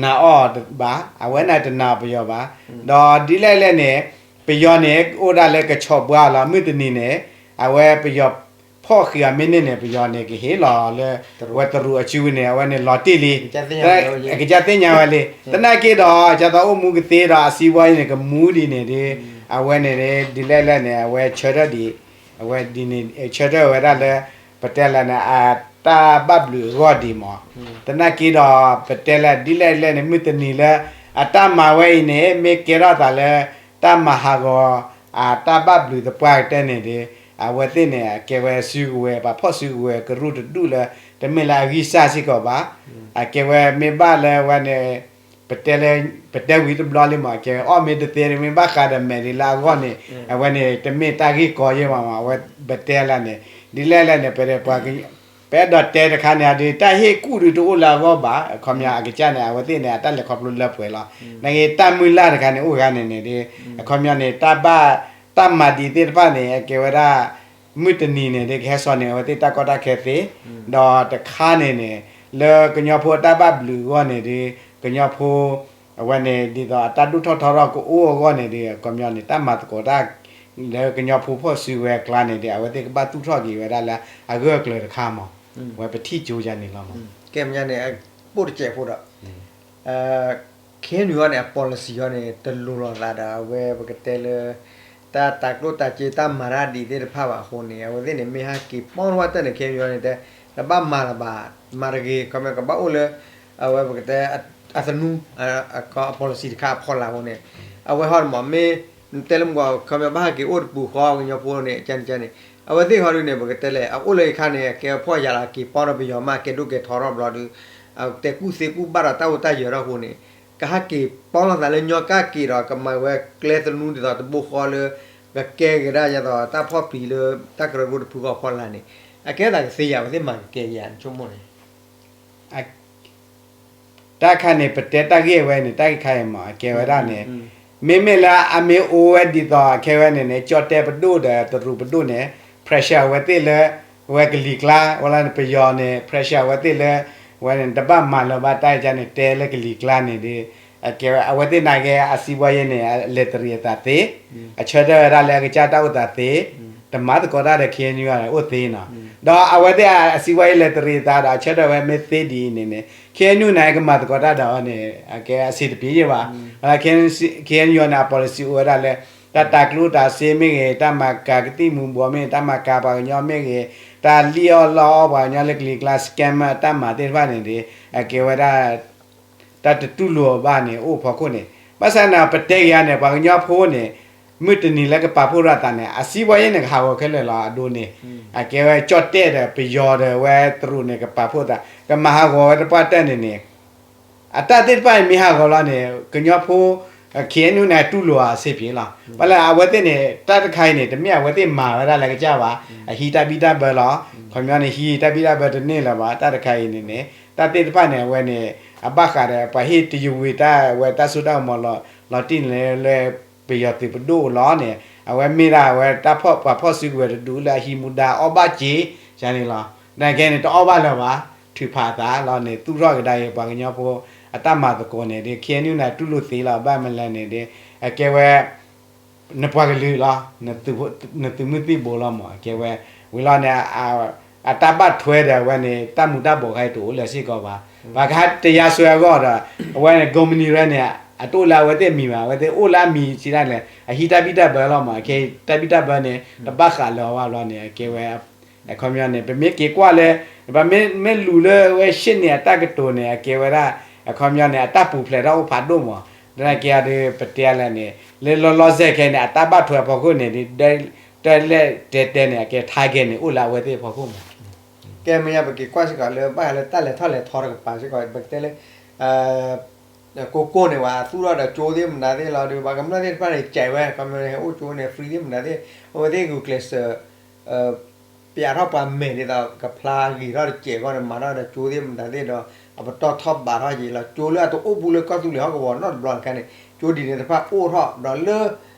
နာ်အီၤဘၣ်, အဝဲန့ၣ်တနာ်ပယီၤဘၣ်. ဒီးဒ်လဲၣ်လဲၣ်န့ၣ် ပယီၤန့ၣ် အိၣ်ဒၣ်လၢကဆီၣ်ဘှါလီၤ မုၢ်တနံၤန့ၣ် အဝဲပယီၤဖီၣ်ဃံးအီၤမ့ၢ်န့ၢ်န့ၣ် ပယီၤန့ၣ်ကဟ့ၣ်လီၤလၢ ဝဲတရူးအစုပူၤန့ၣ် အဝဲန့ၣ်လီၤတံၢ်လံ. အကစၢ်သ့ၣ်ညါဝဲလံ. သနာ်က့ဒီး ကသိးအိၣ်မူကသ့ဒီး အစံးဝဲအံၤန့ၣ် ကမူဒ်န့ၣ်ဒုး အဝဲန့ၣ်ဒ်လဲၣ်လဲၣ်န့ၣ် အဝဲဆၢထၢၣ်ဒံး အဝဲဒ်န့ၣ် ဆၢထၢၣ်ဝဲဒၣ်လၢ ပတဲလၢန့ၣ် အတၢ်ဘၣ်ဘျုးအဂီၢ်ဒံးမး. သနာ်က့ဒီး ပတဲလၢဒ်လဲၣ်လဲၣ်န့ၣ် မုၢ်တနံၤလၢ အတၢ်မၤဝဲအံၤန့ၣ် မ့ၢ်ကဲထီၣ်သးလၢ တၢ်မၤဟးဂီၤ အတၢ်ဘၣ်ဘျုးသပှၢ်ကတၢၢ်န့ၣ်ဒီး အဝဲသ့ၣ်န့ၣ် အကဲဝဲစုကဝဲၤ ပှၤဖီၣ်စုကဝဲၤ ကရူၢ်တဒူၣ်လၢ တမ့ၢ်လၢအဂံၢ်စၢ်စ့ၢ်ကီးဘၣ်. အကဲဝဲမ့ၢ်ဘၣ်လၢဝဲန့ၣ် ပတဲလၢ ပတဲဝံၤတဘျီလံမး အကဲဝဲအီၣ်မ့ၢ်တသ့ မ့ၢ်ဘၣ်ဃးဒီးမဲာ်ဒ်လၢအဂီၢ်န့ၣ် အဝဲန့ၣ် တမ့ၢ်တၢ်ဂ့ၢ်ကီယဲၢ်မးမး အဝဲပတဲလၢန့ၣ် ဒ်လဲၣ်လဲၣ်န့ၣ် ပ ပအဲၣ်ဒိးတဲတခါန့ၣ် အဒုး တၢ်ဟ့ၣ်ကူၣ်ဒုးတအိၣ်လၢအဂီၢ်ဘၣ်. အခီပညီ အကစၢ်န့ၣ် အဝဲသ့ၣ်န့ၣ် အတၢ်လဲၤခီဖျိလၢပှဲၤလီၤ. နာ်က့ တၢ်မုၢ်လၢ်တခါန့ၣ် အိၣ်ဂၤန့ၣ်န့ၣ်ဒီး အခီပညီန့ၣ် တၢ်ဘၣ် တၢ်မၤဒံးသ့ၣ်တဖၣ်န့ၣ် အကဲဝဲဒၣ် မုၢ်တနံၤန့ၣ်ဒီး ကဟဲစိာ်န့ၢ်အဝဲသ့ၣ်တၢ်ကီတၢ်ခဲသ့, ဒီးတခါန့ၣ်န့ၣ် လၢကညီဖိအတၢ်ဘၣ်ဘျုးအဂီၢ်န့ၣ်ဒီး ကညီဖိ အဝဲန့ၣ် ဒ်သိးအတၢ်ဒိၣ်ထီၣ်ထီထီၣ်ကအိၣ်အဂီၢ်န့ၣ်ဒီး အခီပညီန့ၣ် တၢ်မၤသကိးတၢ် လၢကညီဖိဖီၣ်စုကဝဲၤအကျါန့ၣ်ဒီး အဝဲသ့ၣ်ကဘၣ်သူၣ်ထီၣ်က့ၤဝဲဒၣ်လၢအဂၢၢ်အကျၢၤတခါမး. ဝဲပထံၣ်ကၠိယါန့ၣ်လီၤမး. ကဲမညါန့ၣ် ပိၢ်တစဲးဖိဒီး ခဲအံၤန့ၣ် အ policy အီၤန့ၣ် တလိၤလိာ်သးဒီး အဝဲပကတဲလၢ တၢ်တၤကျိၣ်တၤစ့တၢ်မၤတၢ်ဒ်သ့ၣ်တဖၣ်ဘၣ်အဃိန့ၣ် အဝဲသ့ၣ်န့ၣ် မ့ၢ်ဟဲက့ၤပီထီၣ်ဝဲတၢ်န့ၣ် ခဲအံၤန့ၣ် တဘၣ်မၤလၢၤဘၣ် မၤတဂ့ၤ ခီပညီကဘၣ်အိၣ်လၢ အဝဲပကတဲ အသနူ အ policy တခါအဖီလာ်အဃိန့ၣ် အဝဲဟီန့ၣ်မး မ့ၢ်တဲလၢမ့ၢ် ခီပညီဘၣ်ဟဲက့ၤအိၣ်တပူၤဃီကညီဖိန့ၣ် ကန့ၣ်ကန့ၣ် အဝဲသ့ၣ်ဟီဒုန့ၣ် ပကတဲလဲၣ် အအိၣ်လၢအခါန့ၣ် အကဲဖှီၣ်ယာ်လီၤ က့ၤပီထီၣ်ပယီၤမး ကဲဒိၣ်ကဲထီထီၣ်ဘျီဒီး တဲကူၣ်သ့ကူၣ်ဘၣ်ဒီးတၢ်အိၣ်တၢ်ယၢၤထီၣ်အဃိန့ၣ် ကဟဲက့ၤပီထီၣ်သးလၢညီကၢ်က့ၤဒီး ကမၤဝဲကျဲသနူဒ်သိးတဘိဃီလၢ ကကဲကဒါယသိးတၢ်ဖီၣ်ပျံၤလၢ တၢ်ကရၢကရိတဖုဃီဖီလာ်န့ၣ် အကဲသးကသ့ယၤ အဝဲသ့ၣ်မၤကကဲယၤ နဆိကမိၣ်န့ၣ် တၢ်ခါန့ၣ် ပတဲတၢ်ဂ့ၢ်ဝဲန့ၣ် တၢ်ဂ့ၢ်ခါအံၤမး အကဲဝဲဒၣ်န့ၣ် မ့မ့ၢ်လၢအမ့ၢ်အိၣ်ဝဲဒ်သိး အကဲဝဲန့ၣ်န့ၣ် ကၠီၣ်တဲၣ်ပဒိၣ်ဒီးတရူးပဒိၣ်န့ၣ် pressure အဝဲသ့ၣ်လၢ ဝဲကလံၤကျါ ဝဲလၢပယီၤန့ၣ် pressure အဝဲသ့ၣ်လၢ ဝဲန့ၣ် တဘၣ်မၤလၢၤဘၣ်တၢ်အံၤန့ၣ် တဲလၢကလံၤကျါန့ၣ်ဒီး အကဲဝဲ အဝဲသ့ၣ်နာ်က့ အစံးဝဲယဲန့ၣ် အလဲၤတရံးအသးသ့ အဆၢထၢၣ်ဝဲဒၣ်လၢအကစၢ်တၢ်အိၣ်သးသ့ တမၤသကိးတၢ်ဒီး ခ့ၣ်အဲၣ်ယူၣ် အိၣ်သ့နီၤ ဒီးအဝဲသ့ၣ်အစံးဝဲယဲလဲၤတရံးအသးဒီး အဆၢထၢၣ်ဝဲမ့ၢ်သ့ဒ်အံၤန့ၣ်န့ၣ် ခ့ၣ်အဲၣ်ယူၣ်န့ၣ် ကမၤသကိးတၢ်ဒီးအီၤန့ၣ် အကဲအဆံးတပျံၤယဲဘၣ် ခ့ၣ်အဲၣ်ယူၣ်န့ၣ် အ policy အိၣ်ဝဲဒၣ်လၢ တၢ်တၤကျိၣ်တၤစ့မ့ၢ်ဂ့ၤ တၢ်မၤကၤကသံၣ်မူၤဘှီးမ့ၢ်ဂ့ၤ တၢ်မၤကၤပှၤကညီမ့ၢ်ဂ့ၤ တၢ်လံၣ်အီၣ်လီအီၣ်ပှၤကညီလၢကလံၤကျါ scam အတၢ်မၤသ့ၣ်တဖၣ်န့ၣ်ဒီး အကဲဝဲဒၣ် တၢ်တတူၢ်လိာ်ဘၣ်န့ၣ် အိၣ်ဖီခိၣ်န့ၣ် ဘၣ်ဆၣ်န့ၣ် ပတဲက့ၤအါန့ၣ် ပှၤကညီဖိန့ၣ် မုၢ်တနံၤလၢကပာ်ဖှိၣ်ထီၣ်အသးန့ၣ် အစံးဘီယဲၢ်န့ၣ် ကဟးဂီၤခဲလၢာ်လီၤ အဒိန့ၣ် အကဲဝဲကၠီၣ်တဲၣ်ဒီးပယီၤဒီးဝဲတရူးန့ၣ် ကပာ်ဖှိၣ်သး ကမၤဟးဂီၤဝဲတပှၢ်တၢၢ်န့ၣ်န့ၣ် အတၢ်သ့ၣ်တဖၣ်အံၤမ့ၢ်ဟးဂီၤလီၤန့ၣ် ကညီဖိ KNU န့ၣ် တူၢ်လိာ်အဆ့ပ့ၤလီၤ. ဘၣ်လၢအဝဲသ့ၣ်န့ၣ် တၢ်တခါအံၤန့ၣ် တမ့ၢ်အဝဲသ့ၣ်မၤဝဲဒၣ်လၢကစၢ်ဘၣ်. အဟံးတၢ်ဘံၣ်တၢ်ဘၢလီၤ. ခီပညီန့ၣ် ဟံးတၢ်ဘံၣ်တၢ်ဘၢတန့ၢ်လၢၤဘၣ်. တၢ်တခါအံၤန့ၣ်န့ၣ် တၢ်သ့ၣ်တဖၣ်န့ၣ် အဝဲန့ၣ် အဘၣ်ဃးဒီး ပှၤဟ့ၣ်တယဝ့ၤတၢ်ဝဲတၢ်စိတၢ်ကမီၤလီၤ လီၤတံၢ်န့ၣ်လၢ ပယီၤသုးပဒိၣ်အလီၢ်န့ၣ် အဝဲမ့ၢ်ဒၣ်အဝဲတၢ်ဖီၣ်ပှၤဖီၣ်စုကဝဲၤတဒူၣ်လၢအဟံးမူဒါအီၣ်ဘၣ်စ့ ယန့ၣ်လီၤ. နာ်က့န့ၣ် တအီၣ်ဘၣ်လၢၤဘၣ်. ထုးဖးအသးလီၤန့ၣ် သူၣ်ထီၣ်ကဒါက့ၤပှၤကညီဖိ အတၢ်မၤသကိးန့ၣ်ဒီး KNU န့ၣ် တူၢ်လိာ်သ့လီၤ. ဘၣ်မနုၤလဲၣ်န့ၣ်ဒီး အကဲဝဲ နပှၤကလုာ်လီၤ. နသုးမုၢ်သံၣ်ဘိလီၤမး အကဲဝဲ ဝံၤလီၤန့ၣ် အတၢ်ဘၣ်ထွဲဒီးအဝဲန့ၣ် တၢ်မူၤတၢ်ဘှီးခါအံၤတအိၣ်လၢၤစ့ၢ်ကီးဘၣ်. ပှၤကဟဲတယါစွဲအဂီၢ်ဒီး အဝဲန့ၣ် ကိးမုၢ်နံၤရဲၣ်န့ၣ် အတအိၣ်လၢအဝဲသ့ၣ်အမံၤဘၣ်. အဝဲသ့ၣ်အိၣ်လၢအမံၤစ့ဒၣ်လဲၣ် အဟံးတၢ်ဘံၣ်တၢ်ဘၢလီၤမး အကဲတၢ်ဘံၣ်တၢ်ဘၢန့ၣ် တဘၣ်ဃးလၢၤအီၤဘၣ်ဘျီန့ၣ် အကဲဝဲ အခီပညီန့ၣ် ပမ့ၢ်က့ၤကွၢ်လၢ ပမ့ၢ်မ့ၢ်လူၤလၢဝဲရှ့ၣ်န့ၣ် အတၢ်ကတိၤန့ၣ် အကဲဝဲဒၣ် အခီပညီန့ၣ် အတၢ်ပူၤဖျဲးထီၣ်အိၣ်ဖးဒိၣ်မး သနာ်က့အဒုး ပတဲလဲၣ်န့ၣ် လၢလီၤလီၤဆဲးခဲအံၤန့ၣ် အတၢ်ဘၣ်ထွဲအဖီခိၣ်န့ၣ် တၢ်လဲၣ်တဲတဲန့ၣ် အကဲ target န့ၣ် အိၣ်လၢအဝဲသ့ၣ်အဖီခိၣ်မး. ကဲမ့ၢ်ညါ ပက့ၤကွၢ်စ့ၢ်ကီးလၢ ဘၣ်ဃးလၢတၢ်လဲၤထီၣ်လဲၤထီတကပၤစ့ၢ်ကီး ပကတဲလၢ ကိးကိးန့ၣ်ဝဲ သူၣ်ထီၣ်ဒီးကၠိသ့ၣ်မတၤသ့ၣ်လီၤဒီး ပှၤကမျၢၢ်သ့ၣ်တဖၣ်န့ၣ် ကဲဝဲ ခီပညီန့ၣ် ဟဲအိၣ်ကၠိန့ၣ် free သ့ၣ်မတၤသ့ၣ် အဝဲသ့ၣ်ဂုာ်ကျဲးစၢး ပျးထီၣ်ပှၤမဲာ်ဒ်သိး ကဖျါဂ့ၤထီၣ်တစဲးအဂီၢ်န့ၣ် မၤထီၣ်ဒီးကၠိသ့ၣ်မတၤသ့ၣ်ဒီး အပတီၢ်ထီၣ်ဘးထီၣ်က့ၤလီၤ. ကၠိလၢအတအိၣ်ဘူးလၢကီၢ်သူလ့ၤဟီၣ်ကဝီၤနီတဘျီတခါန့ၣ် ကၠိဒ်န့ၣ်တဖၣ်အိၣ်ထီၣ်ဒီးလၢ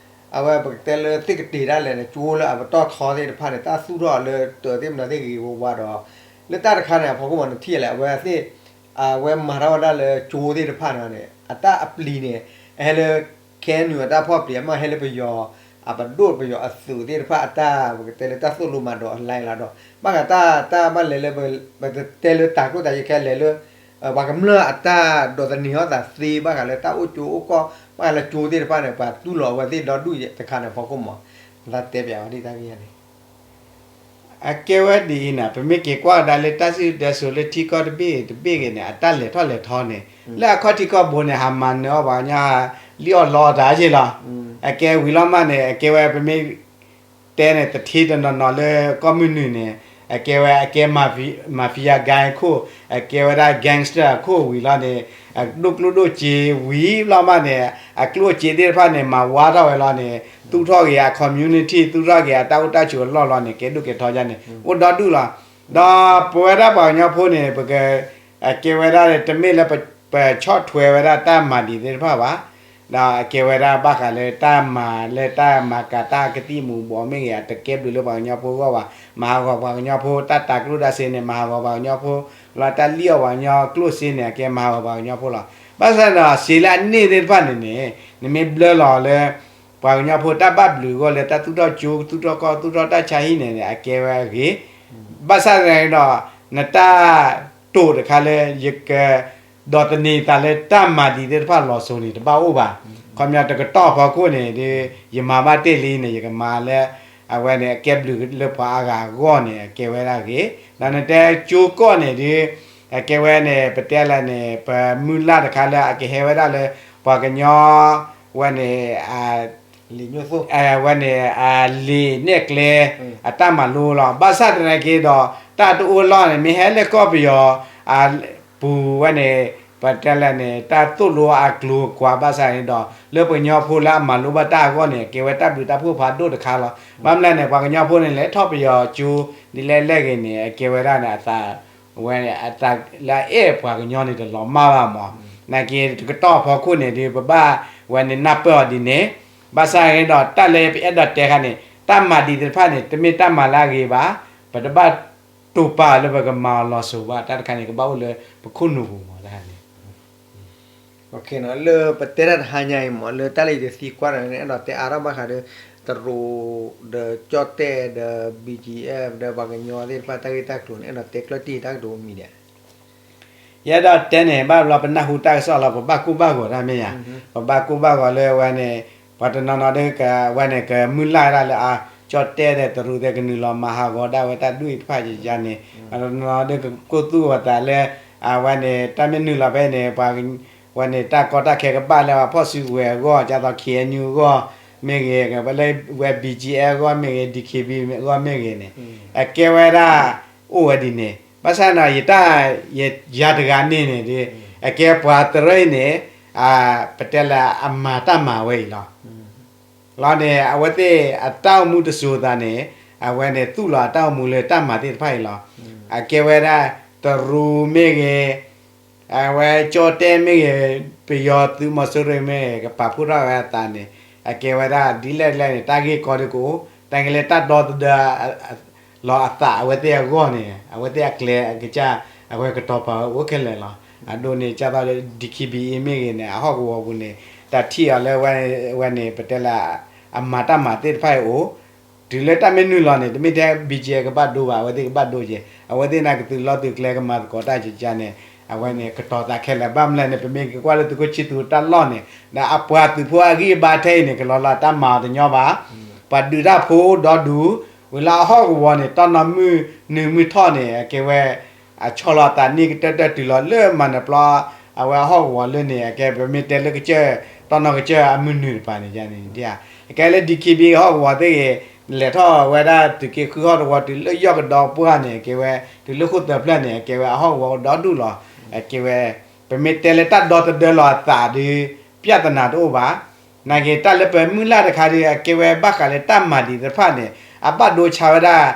အဝဲပကတဲလၢသ့ၣ်ကတ့ၤဒၣ်လဲာ်န့ၣ် ကၠိလၢအပတီၢ်ထီသ့ၣ်တဖၣ်န့ၣ် တၢ်သူၣ်ထီၣ်လၢတၢးသ့ၣ်မတၤသ့ၣ်ဂ့ၤဂ့ၤဝါဝါဒီး လၢတၢ်တခါန့ၣ် အဖီခိၣ်မးနထံၣ်လဲၣ် အဝဲသ့ၣ် အဝဲမၤထီၣ်ဝဲဒၣ်လၢကၠိသ့ၣ်တဖၣ်န့ၣ် အတၢ်အပျံၤန့ၣ် အဟဲလၢ ခဲနုာ်အတၢ်ဖီၣ်ပျံၤ အမ့ၢ်ဟဲလၢပယီၤ အပဒိၣ်ပယီၤအသုးသ့ၣ်တဖၣ်အတၢ် ပကတဲလၢတၢ်သိၣ်လိမၤဒိးအလဲလီၤဒီး ဘၣ်ဃးတၢ်တၢ်ဘၣ်လဲၤလၢ ပတတဲလၢတၤကျိၣ်တၤစ့ခဲလဲၣ်လၢ ပှၤကမျၢၢ်အတၢ်ဒိးသန့ၤထီၣ်သးသ့ ဘၣ်ဃးလၢတၢ်အိၣ်ကၠိအိၣ်ကီၢ် ဘၣ်ဃးလၢကၠိသ့ၣ်တဖၣ်န့ၣ် ပှၤတူၢ်လိာ်အဝဲသ့ၣ်ဒီဒူၣ်တခါန့ၣ် အဖီခိၣ်မး သးတဲပၠးဝဲဒ်တၢ်ဂ့ၢ်န့ၣ် အကဲဝဲဒ်အံၤန့ၣ် ပမ့ၢ်က့ၤကွၢ်ကဒါလၢတၢ်စံၣ်စိၤတဲစိၤလၢထံကီၢ်တဘ့ၣ်တဘ့ၣ်ဂ့ၤန့ၣ် အတၢ်လဲၤထီၣ်လဲၤထီန့ၣ် လၢအခီၣ်ထံးခီၣ်ဘိန့ၣ် ဟးမၤနၢၤအီၣ်ပှၤကညီ လံၣ်အီၣ်လီအီၣ်တၢ်က့လီၤ. အကဲဝံၤလီၤမးန့ၣ် အကဲဝဲပမ့ၢ် တဲန့ၣ် တထံတနီၤနီၤလၢကီၢ်မုၢ်နုာ်န့ၣ် အကဲဝဲအကဲ mafia gang အခိၣ် အကဲဝဲဒၣ် gangster အခိၣ်ဝံၤလီၤန့ၣ် အဒိၣ်ကျိၣ်ဒိၣ်စ့ဝံၤလီၤမးန့ၣ် အကျိၣ်အစ့သ့ၣ်တဖၣ်န့ၣ် မၤဝါထီၣ်ဝဲလီၤန့ၣ် သူၣ်ထီၣ်က့ၤအ community သူၣ်ထီၣ်က့ၤအတၢ်အိၣ်တၢ်ဆိးအလီၢ်လီၤန့ၣ် ကဲဒိၣ်ကဲထီယါန့ၣ် အိၣ်ဒီဒူၣ်လီၤ. ဒီးပဝဲဒၣ်ပှၤကညီဖိန့ၣ် ပက အကဲဝဲဒၣ်တမ့ၢ်လၢပဆီၣ်ထွဲဝဲဒၣ်တၢ်မၤဒံးသ့ၣ်တဖၣ်ဘၣ် ဒီးအကဲဝဲဒၣ်ဘၣ်ဃးလၢတၢ်မၤလၢတၢ်မၤကၤတၢ်ကသံၣ်မူၤဘှီးမ့ၢ်ဂ့ၤ အတကဲဘျုးလၢပှၤကညီဖိအဂီၢ်ဘၣ်. မၤဟးဂီၤပှၤကညီဖိ တၢ်တၤကျိၣ်တၤစ့န့ၣ် မၤဟးဂီၤပှၤကညီဖိ လီၤတၢ်လံၣ်အီၣ်ပှၤကညီကျိၣ်စ့န့ၣ် အကဲမၤဟးဂီၤပှၤကညီဖိလီၤ. ဘၣ်ဆၣ်ဒီးစ့လၢအန့ၢ်သ့ၣ်တဖၣ်န့ၣ်န့ၣ် နမ့ၢ်ဘျၢလီၤလၢ ပှၤကညီဖိတၢ်ဘၣ်ဘျုးအဂီၢ်လၢတၢ်သူၣ်ထီၣ်ကၠိ သူၣ်ထီၣ်ကီၢ် သူၣ်ထီၣ်တၢ်ဆါဟံၣ်န့ၣ် အကဲဝဲအဂ့ၤ ဘၣ်ဆၣ်သနာ်က့ဒီး နတၢ်တိာ်တခါလၢ ယက ဒိးသန့ၤသးလၢတၢ်မၤဒံးသ့ၣ်တဖၣ်လီၤစိၤန့ၣ် တဘၣ်အိၣ်ဘၣ်. ခီပညီတကတီၢ်ဖီခိၣ်န့ၣ်ဒီး ယမၤဘၣ်တ့ၢ်လံန့ၣ် ယကမၤလၢ အဝဲန့ၣ် အကဲဘျုးလၢပှၤအါဂၤအဂီၢ်န့ၣ် အကဲဝဲဒၣ်ဂ့ၤ. ဒီးနတဲကၠိကီၢ်န့ၣ်ဒီး အကဲဝဲန့ၣ် ပတဲလဲၣ်န့ၣ် ပမုၢ်လၢ်တခါလၢအကဟဲဝဲဒၣ်လၢ ပှၤကညီ ဝဲန့ၣ် ဝဲန့ၣ် အလံာ်နဲၣ်ကျဲ အတၢ်မၤလိလီၤ. ဘၣ်ဆၣ်သနာ်က့ဒီး တၢ်တအိၣ်လီၢ်န့ၣ် မ့ၢ်ဟဲလၢကီၢ်ပယီၤ အပူၤဝဲန့ၣ် ပတဲလဲၣ်န့ၣ် တၢ်သိၣ်လိအကျိၤကွာ်ဘၣ်ဆၣ်န့ၣ်ဒီး လၢပှၤကညီဖိလၢအမၤလိဘၣ်တၢ်အဂီၢ်န့ၣ် အကဲဝဲတၢ်ဘျုးတၢ်ဖှိၣ်ဖးဒိၣ်တခါလီၤ. ဘၣ်မနုၤလဲၣ်န့ၣ် ပှၤကညီဖိန့ၣ် လဲၤထီၣ်ပယီၤကၠိ ဒ်လဲၣ်လဲၣ်ဂ့ၤန့ၣ် အကဲဝဲဒၣ်န့ၣ် အသး ဝဲအသးလၢအအဲၣ်ပှၤကညီန့ၣ် တလီၤမၢ်ဘၣ်မး. နာ်က့တကတီၢ်ဖီခိၣ်န့ၣ်ဒီး ပဘၣ်ဝဲန့ၣ်နၢ်ပၢၢ်အီၤဒ်န့ၣ် ဘၣ်ဆၣ်န့ၣ်ဒီး တၢ်လၢပအဲၣ်ဒိးတဲခါန့ၣ် တၢ်မၤဒံးသ့ၣ်တဖၣ်န့ၣ် တမ့ၢ်တၢ်မၤလၢအဂ့ၤဘၣ်. ပတဘၣ်တိာ်ပာ်လၢပကမၤအီၤလီၤစိၤဘၣ်. တၢ်တခါန့ၣ် ကဘၣ်အိၣ်လၢပခိၣ်နူာ်ပူၤမး တၢ်န့ၣ် လၢပတဲတၢ်တဟါညါအံၤမး လၢတၢ်လၢယတသံကွၢ်ဒီးန့ၣ် အဲၣ်ဒိးတဲအါထီၣ်ဘၣ်ဃးဒီး တရူး ဒီးကၠီၣ်တဲၣ်ဒီး ဘံၣ်ကၠံၣ်အဲၣ် ဒီးပှၤကညီသ့ၣ်တဖၣ်တၢ်ဂ့ၢ်တၢ်ကျိၤန့ၣ် အဲၣ်ဒိးတဲကျၢၢ်တံၢ်တၢ်ကတိၤမံၤဒဲး ယအဲၣ်ဒိးတဲန့ၣ် ဘၣ်ဘျီပနၢ်ဟူတၢ်ကစီၣ်လီၤ ပဘၣ်ကိၢ်ဘၣ်ဂီၤတၢ်မ့ၢ်ဧါ, ပဘၣ်ကိၢ်ဘၣ်ဂီၤလၢဝဲန့ၣ် ပှၤတနီၤနီၤဒီးဝဲန့ၣ် ကမုၢ်လၢ်ဒၣ်လၢအ ကၠီၣ်တဲၣ်ဒီးတရူးသ့ၣ်ကနုာ်လီၤမၤဟးဂီၤဒၣ်ဝဲတၢ်ဒူၣ်အံၤတဖၣ်ယကန့ၣ် ဒီးကကိၢ်သူၣ်အသးလၢ အဝဲန့ၣ် တၢ်မ့ၢ်နုာ်လီၤဖဲန့ၣ် ပှၤ ဝဲန့ၣ်တၢ်ကီတၢ်ခဲကဘၣ်လၢပှၤဖီၣ်စုကဝဲၤအဂီၢ် ဒ်သိး ခ့ၣ်အဲၣ်ယူၣ် အဂီၢ်မ့ၢ်ဂ့ၤ လၢ ဝဲ ဘံၣ်ကၠံၣ်အဲၣ် အဂီၢ်မ့ၢ်ဂ့ၤ ဒံၣ်ခ့ၣ်ဘံၣ် အဂီၢ်မ့ၢ်ဂ့ၤန့ၣ် အကဲဝဲဒၣ် အိၣ်ဝဲဒ်န့ၣ် ဘၣ်ဆၣ်န့ၣ် ယတၢ် ယၤတဂၤန့ၣ်န့ၣ် အကဲပှၤတရၢအံၤန့ၣ် ပတဲလၢအမၤတၢ်မၤဝဲအံၤလီၤ လီၤန့ၣ် အဝဲသ့ၣ်အတၢ်အိၣ်မူတစိၤသးန့ၣ် အဝဲန့ၣ်သူၣ်လီၤအတၢ်အိၣ်မူလၢတၢ်မၤသ့ၣ်တဖၣ်အံၤလီၤ. အကဲဝဲဒၣ် တရူးမ့ၢ်ဂ့ၤ, အဝဲကၠီၣ်တဲၣ်မ့ၢ်ဂ့ၤ, ပယီၤသုးမီၤစိရိၤမ့ၢ်ဂ့ၤ ကပာ်ဖှိၣ်ထီၣ်ဝဲအသးန့ၣ် အကဲဝဲဒၣ်ဒ်လဲၣ်ဒ်လဲၣ်န့ၣ် တၢ်ဂ့ၢ်ကီဒုးကအိၣ်, တၢ်ကလဲၤတၢ်ဒီသဒၢ လီၤအသးအဝဲသ့ၣ်အဂီၢ်န့ၣ် အဝဲသ့ၣ်အကျဲအကစၢ် အဝဲကတီၤပာ်ဝဲအိၣ်ခဲလၢာ်လီၤ. အဒိန့ၣ် ကၢ်သီလၢ ဒံၣ်ခ့ၣ်ဘံၣ်အံၤမ့ၢ်ဂ့ၤန့ၣ် အဟီၣ်ကဝီၤပူၤန့ၣ် တၢ်ထံၣ်အီၤလၢဝဲန့ၣ် ပတဲလၢ အမၤတၢ်မၤသ့ၣ်တဖၣ်အံၤအိၣ်, တုၤလၢတၢ်မ့ၢ်နုာ်လီၤန့ၣ် တမ့ၢ်ထဲ ဘံၣ်ကၠံၣ်အဲၣ် ကဘၣ်ဒိဘၣ်, အဝဲသ့ၣ်ကဘၣ်ဒိက့ၤ, အဝဲသ့ၣ်န့ၣ်ကသုးလီၢ်သုးကျဲကမၤသကိးတၢ်ကကန့ၣ် အဝဲန့ၣ် ကတီၤသးခဲလၢာ် ဘၣ်မနုၤလဲၣ်န့ၣ် ပမ့ၢ်ကကွၢ်လၢသုးခိၣ်ဆံသူးတၢ်လီၢ်န့ၣ် ဒီးအပှၤသုးဖိအဂံၢ်အဘါထဲအံၤန့ၣ် ကလီၤလၢတၢ်မၤအီၤတညီဘၣ်, ပှၤဒုးတၢ်ဖိဒီဒူၣ်, ဝံၤလၢအဟီၣ်ကဝီၤန့ၣ် တီၢ်နီၤမုၢ်နုာ်မုၢ်ထီၣ်န့ၣ် အကဲဝဲ အဆီလီၤသးနံၣ်ကတၢၢ်တၢၢ်တုၤလီၤလၢမၤနၢၤပျီ အဝဲအဟီၣ်ကဝီၤလၢန့ၣ် အကဲပမ့ၢ်တဲလၢကစၢၢ် တီၢ်နီၤကစၢၢ်အမုၢ်နုာ်တပၤန့ၣ်န့ၣ် အကဲလၢ ဒံၣ်ခ့ၣ်ဘံၣ် ဟီၣ်ကဝီၤသ့ၣ်ဂ့ၤ လဲၤထီၣ်ဝဲဒၣ်သုးက့ဃုဟီၣ်ကဝီၤတုၤလၢယီၢ်ကဒီးပှၢ်န့ၣ် အကဲဝဲ တုၤလၢဃိၣ်သၢဖျၢၣ်န့ၣ် အကဲဝဲအဟီၣ်ကဝီၤကဒီဒူၣ်လီၤ. အကဲဝဲ ပမ့ၢ်တဲလၢတၢ်ဒီသဒၢလီၤအသးဒီး ပြဿနာတအိၣ်ဘၣ်. နာ်က့ တၢ်လၢပမုၢ်လၢ်တခါဒီး အကဲဝဲဘၣ်ဃးလၢတၢ်မၤဒံးသ့ၣ်တဖၣ်န့ၣ် အဘၣ်ဒိဆါဝဲဒၣ်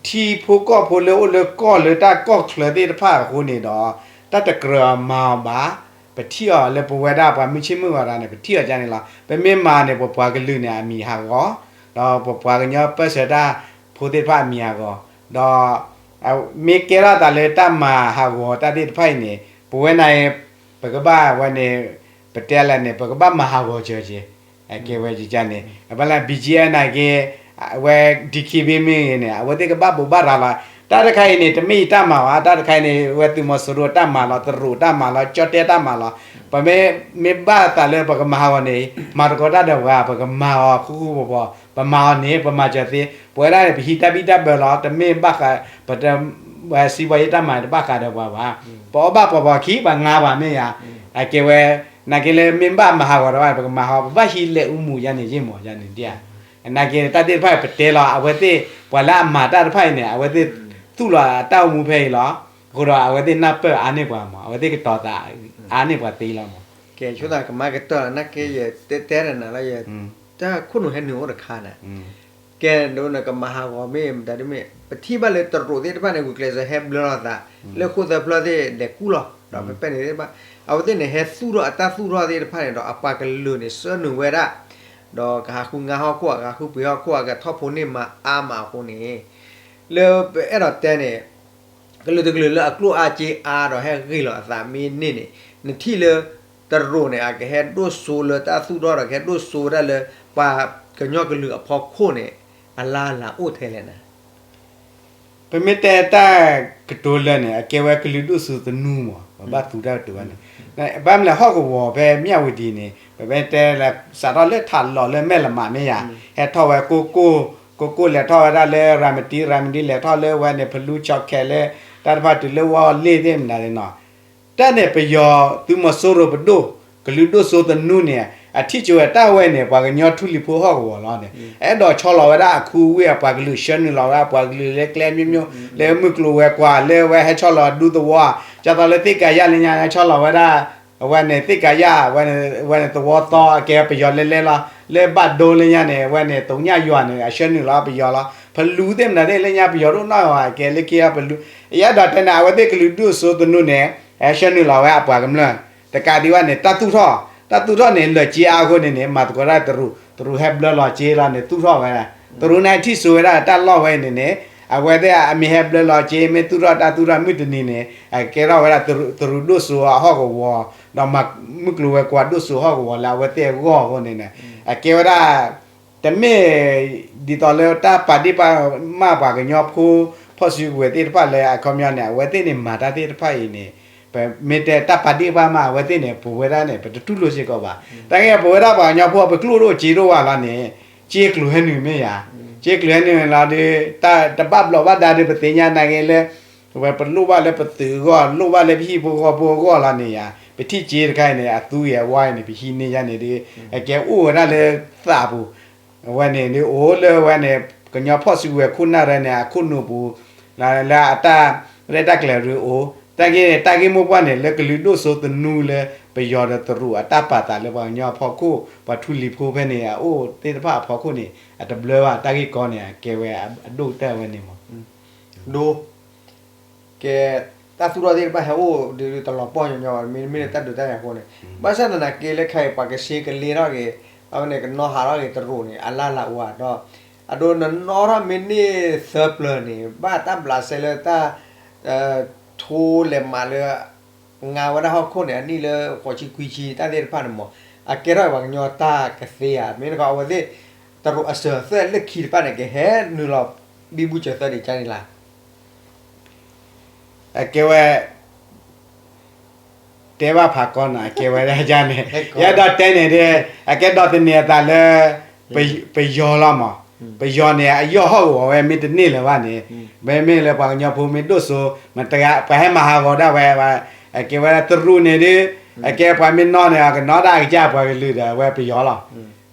ထံဖိကီၢ်ဖိလၢအိၣ်လၢကီၢ်လၢတၢ်ကီၢ်ချၢသ့ၣ်တဖၣ်အဃိန့ၣ်ဒီး တၢ်တကြၢးအမၤအီၤဘၣ်. ပထံၣ်အီၤလၢပဝဲဒၣ်ပှၤမုၢ်ဆ့ၣ်မုၢ်ဂီၤတဂၤန့ၣ် ပထံၣ်အီၤဒ်န့ၣ်လီၤ. ပမ့ၢ်မၤန့ၣ် ပပှၤကလုာ်န့ၣ် အမံၤဟးဂီၤ, ဒီးပပှၤကညီပၢၢ်ဆၢတၢ်ဖိသ့ၣ်တဖၣ်အမံၤဟးဂီၤ, ဒီး မ့ၢ်ကဲထီၣ်သးလၢတၢ်မၤဟးဂီၤတၢ်သ့ၣ်တဖၣ်အံၤန့ၣ် ပဝဲန့ၣ် ပကဘၣ်ဝဲန့ၣ် ပတဲလဲၣ်န့ၣ် ပကဘၣ်မၤဟးဂီၤစၢၤက့ၤ အကဲဝဲန့ၣ် အဘၣ်လၢ ဘံၣ်ကၠံၣ်အဲၣ် နာ်က့ အဝဲ ဒံၣ်ခ့ၣ်ဘံၣ် မ့ၢ်ဂ့ၤန့ၣ် အဝဲသ့ၣ်ကဘၣ်ဘိးဘၣ်ရၤလီၤ. တၢ်တခါအံၤန့ၣ် တမ့ၢ်ယတၢ်မၤဘၣ်, တၢ်တခါအံၤန့ၣ် ဝဲသုးမီၤစိရိၤတၢ်မၤလီၤ, တရူးတၢ်မၤလီၤ, ကၠီၣ်တဲၣ်တၢ်မၤလီၤ. ပမ့ၢ် မ့ၢ်ဘၣ်သးလၢပကမၤဟးဂီၤန့ၣ် မၤသကိးတၢ်ဒီးပှၤ ပကမၤအီၤဃူဃူဖိးဖိး, ပမၤအီၤန့ၣ် ပမၤစၢၤသ့, ပဝဲဒၣ်န့ၣ် ပဟံးတၢ်ဘံၣ်တၢ်ဘၢလီၤ, တမ့ၢ်ဘၣ်ဃး ပတ ဝဲစံးဘီယ့ၢ်တၢ်မၤတဘၣ်ဃးဒီးပှၤဘၣ်. ပအီၣ်ဘၣ်ပှၤဘီခံ ပှၤငါပှၤမ့ၢ်ယၤ, အကဲဝဲ နာ်က့လၢမ့ၢ်ဘၣ်မၤဟးဂီၤဒီး ပကမၤဟးဂီၤ ပဘၣ်ဟံးလဲၤအူမူးယါန့ၣ်ယ့ၢ်မးယါန့ၣ်ဒ်, နာ်က့တၢ်သ့ၣ်တဖၣ်ပတဲလီၤ အဝဲသ့ၣ် ပှၤလၢအမၤတၢ်တဖၣ်အံၤန့ၣ် အဝဲသ့ၣ်သူၣ်လီၤအတၢ်အိၣ်မူဖဲအံၤလီၤ. အဃိဒီးအဝဲသ့ၣ်နၢ်ပၢၢ်အါန့ၢ်ပှၤမး အဝဲသ့ၣ်ကတီၤသးအါန့ၢ်ပှၤသ့လီၤမး. ကဲဆိသးကမၤကတၢၢ်လီၤ နာ်က့ယတဲတနၤလၢယ တၢ်ခိၣ်နူာ်ဟဲနုာ်အိၣ်တခါန့ၣ် ကဲဒိးနကမၤဟးဂီၤမ့ၢ်မတၤဒ်မ့ၢ် ပထံၣ်ဘၣ်လၢတရူးသ့ၣ်တဖၣ်န့ၣ် ဂုာ်ကျဲးစၢးဟဲဘျၢလီၤသး လၢဃိၣ်သၢဖျၢၣ်သ့ၣ်ဒဲးကူၣ်လီၤ ဒီးဖဲဖဲန့ၣ်သ့ၣ်တဖၣ် အဝဲသ့ၣ်န့ၣ်ဟဲသူၣ်ထီၣ်အတၢ်သူၣ်ထီၣ်သ့ၣ်တဖၣ်န့ၣ်ဒီး အပှၤကလုာ်န့ၣ် ဆှၢနုာ်ဝဲဒၣ် ဒီးကဟးဃုငါဟီၣ်ခိၣ် ကဟးဃုပှ့ၤဟီၣ်ခိၣ် ကထီၣ်ဖိန့ၢ်မၤအါမးအဃိန့ၣ် လၢပအဲၣ်ဒိးတဲန့ၣ် ကလုာ်တကလုာ်လၢအကျိၣ်အါစ့အါဒီးဟဲဂ့ၤလီၤအသးမ့ၢ်န့ၢ်န့ၣ် နထံၣ်လၢ တရူးန့ၣ် အကဟဲဒိၣ်စိလၢတၢ်သူၣ်ထီၣ်ဒီး ကဟဲဒိၣ်စိဝဲဒၣ်လၢ ပှၤကညီကလုာ်အဖီခိၣ်န့ၣ် အလါလၤအိၣ်ထဲလဲၣ်န့ၣ် ပမ့ၢ်တဲတၢ်ကတိၤလၢာ်န့ၣ် အကဲဝဲကလုာ်ဒိၣ်စိသနူမး ပဘၣ်သူတၢ်ကတိၤဝဲန့ၣ် ဘၣ်မနုၤလဲၣ် ဟီၣ်ကဝီၤဖဲမၠၣ်ဝတံၤန့ၣ် ပမ့ၢ်တဲလၢ စးထီၣ်လၢထးလီၤလၢမဲၢ်လမးမ့ၢ်ယၤ ဟဲထီၣ်ဝဲကိၢ်ကိၢ် ကိၢ်ကိၢ်လဲၤထီၣ်ဝဲဒၣ်လၢရၤမတံ ရၤမတံလဲၤထီၣ်လၢဝဲန့ၣ် ဖလူ ခၠီခဲလၢ တၢ်တဖၣ်တုၤလၢဝီလ့ၣ်သ့ၣ်မနုၤန့ၣ်နီၤ တၢ်န့ၣ်ပယီၤသုးမီၤစိရိၤပဒိၣ် ကလုာ်ဒိၣ်စိသနူန့ၣ် အထံၣ်ကၠိဝဲတၢ်ဝဲန့ၣ် ပှၤကညီထူလံၤဖိဟီၣ်ကဝီၤလီၤန့ၣ် အဲၣ်ဒိးဆီလီၤဝဲဒၣ်အခူအဝ့ၢ် အပှၤကလုာ်ဆှၢနုာ်လီၤဝဲဒၣ်ပှၤကလုာ်လၢကျဲမျိုးမျိုး လၢမုၢ်ကျိၤဝဲၤကွာ် လၢဝဲဟဲဆီလီၤဒူသဝီ ဒ်သိးလၢသ့ၣ်ကၤယၣ်လၢညါ ဟဲဆီလီၤဝဲဒၣ် အဝဲန့ၣ်သ့ၣ်ကၤယၣ် ဝဲန့ၣ်သဝီသီ အကဲပယီၤလဲၤလဲၤလီၤ လၢဘၣ်ဒိလၢညါန့ၣ် အဝဲန့ၣ် သုးညၣ်ယွၤန့ၣ် အဆှၢနုာ်လီၤပယီၤလီၤ ဖလူသ့ၣ်မနုၤသ့ၣ်လၢညါပယီၤဒိၣ်နီၢ်ဂၤ အကဲလၢခံအီၤဖလူ ယအဲၣ်ဒိးတဲန့ၣ် အဝဲသ့ၣ်ကလုာ်ဒိၣ်စိသနူန့ၣ် ဟဲဆှၢနုာ်လီၤဝဲအပှၤကမျၢၢ် တကးဒံးဘၣ်န့ၣ် တၢ်သူၣ်ထီၣ် တၢ်သူၣ်ထီၣ်န့ၣ် လၢာ်စ့အါအဃိန့ၣ်န့ၣ် မၤသကိးတၢ်တရူး တရူးဟဲဘျၢလီၤစ့လီၤန့ၣ် သူၣ်ထီၣ်ဝဲဒၣ် တရူးန့ၣ်ထံၣ်စိဝဲဒၣ်တၢ်လီၢ်ဝဲအံၤန့ၣ်န့ၣ် အဝဲသ့ၣ်အမ့ၢ်ဟဲဘျၢလီၤစ့ မ့ၢ်သူၣ်ထီၣ်တၢ်သူၣ်ထီၣ်မုၢ်တနံၤန့ၣ် အကဲထီၣ်ဝဲဒၣ်တရူးဒိၣ်စိအဟီၣ်ကဝီၤ ဒီးမုၢ်ကျိၤဝဲၤကွာ်ဒိၣ်စိဟီၣ်ကဝီၤလၢအဝဲသ့ၣ်အဂီၢ်အဃိန့ၣ်န့ၣ် အကဲဝဲဒၣ် တမ့ၢ် ဒ်သိးလၢတၢ်ပာ်ဒ့ၣ်ပာ်မၢ်ပှၤကညီဖိ ဖီၣ်စုကဝဲၤသ့ၣ်တဖၣ်လၢအခီပညီန့ၣ် အဝဲသ့ၣ်န့ၣ်မၤတၢ်သ့ၣ်တဖၣ်အံၤန့ၣ် ပမ့ၢ်တဲတၢ်ပာ်ဒ့ၣ်ပာ်မၢ်အဝဲသ့ၣ်န့ၣ် ပဝဲဒၣ်န့ၣ် ပတတူၢ်လိာ်စ့ၢ်ကီးဘၣ်. တၢ်ဂ့ၢ်ပဝဲဒၣ်ပှၤကညီဖိ ပကျိၣ်ဒိၣ်စ့ဒိၣ်ဝဲလီၤန့ၣ် စ့ကျိၤဟဲနုာ်မ့ၢ်ယၤ, စ့ကျိၤဟဲနုာ်လီၤဒီး တၢ်တဘၣ်ဘျီးဘၣ်ဒါဒီး ပသ့ၣ်ညါနာ်က့လၢ ဝဲပလိၣ်ဘၣ်လၢပသုးအဂီၢ် လိၣ်ဘၣ်လၢပဟံၣ်ဖိဃီဖိအဂီၢ်လီၤန့ၣ်ယၤ, ပထံၣ်စ့တခါအံၤန့ၣ် အသူအံၤအဝါအံၤန့ၣ် ပဟံးန့ၢ်ယၤန့ၣ်ဒီး အကဲအိၣ်ဝဲဒၣ်လၢသးပူၤ အဝဲန့ၣ်ဒ်အိၣ်လၢဝဲန့ၣ် ကညီဖီၣ်စုကဝဲၤခိၣ်နၢ်ရဲန့ၣ် အခိၣ်နူာ်ပူၤ လၢအတၢ်ရဲၣ်တၢ်ကျဲၤရ့အိၣ် တၢ်ဂ့ၢ်တၢ်ဂ့ၢ်မိၢ်ပှၢ်န့ၣ် လၢကလုာ်ဒိၣ်စိသနူလၢ ပယီၤဒီးတရူးအတၢ်ပာ်သးလၢပှၤကညီအဖီခိၣ် ပှၤထူလံၤဖိဖဲန့ၣ် အအိၣ်သ့ၣ်တဖၣ်အဖီခိၣ်န့ၣ် အတဘျၢဘၣ် တၢ်ဂ့ၢ်ကီန့ၣ် အကဲဝဲအဒိၣ်ကတၢၢ်ဝဲန့ၣ်မး ဒိ ကဲ တၢ်သူၣ်ထီၣ်သ့ၣ်တဖၣ်ဟဲအိၣ်ဒီးတလီၤပှီၢ်ညီညီဘၣ် မ့မ့ၢ်လၢတၢ်ဒုးတၢ်ယၤအဃိန့ၣ် ဘၣ်ဆၣ်သနာ်က့လၢခဲအံၤ ပှၤကဆ့ကလ့ထီၣ်က့ၤ အဝဲန့ၣ် ကနီၣ်ဟးထီၣ်က့ၤတရူးန့ၣ် အလၢ်လၢ်အိၣ်ဧါဒီး အဒိနနီၣ်ထီၣ်မ့ၢ်န့ၢ်သၢပျၢၤန့ၣ် ဘၣ်တၢ်ဘျးစဲလၢတၢ် ထိလဲၤမးလၢ ငါဝဲဒၣ်ဟီၣ်ခိၣ်န့ၣ် အနံၣ်လၢဃိးဆံခွံဆံတၢ်သ့ၣ်တဖၣ်န့ၣ်မး အကဲထီၣ်ပှၤကညီတၢ်ကသ့ဧါ မ့ၢ်တခီအဝဲသ့ၣ် တရူးအစၢၤသၢလၢခံတဖၣ်န့ၣ် ကဟဲနုာ်လီၤဘံဘူစၢၤသၢဒံးကါန့ၣ်လၢ အကဲဝဲ တဲဘၣ်ဖးကီနီၤ အကဲဝဲဒၣ်ယၤန့ၣ် ယအဲၣ်ဒိးတဲန့ၣ်ဒီး အကဲဒိးသန့ၤအသးလၢ ပယီၤလီၤမး ပယီၤန့ၣ် အယီၢ်ဟီၣ်ကဝီၤဝဲမ့ၢ်တန့ၢ်လၢၤဘၣ်န့ၣ် မ့မ့ၢ်လၢပှၤကညီဖိမ့ၢ်ဒိၣ်စိ မတဂၤ ပှၤဟဲမၤဟးဂီၤဒၣ်ဝဲ အကဲဝဲတရူးန့ၣ်ဒီး အကဲပှၤမ့ၢ်နီၣ်န့ၣ် အကနီၣ်ဒၣ်အကစၢ်ပှၤကလုာ်ဒီး အဝဲပယီၤလီၤ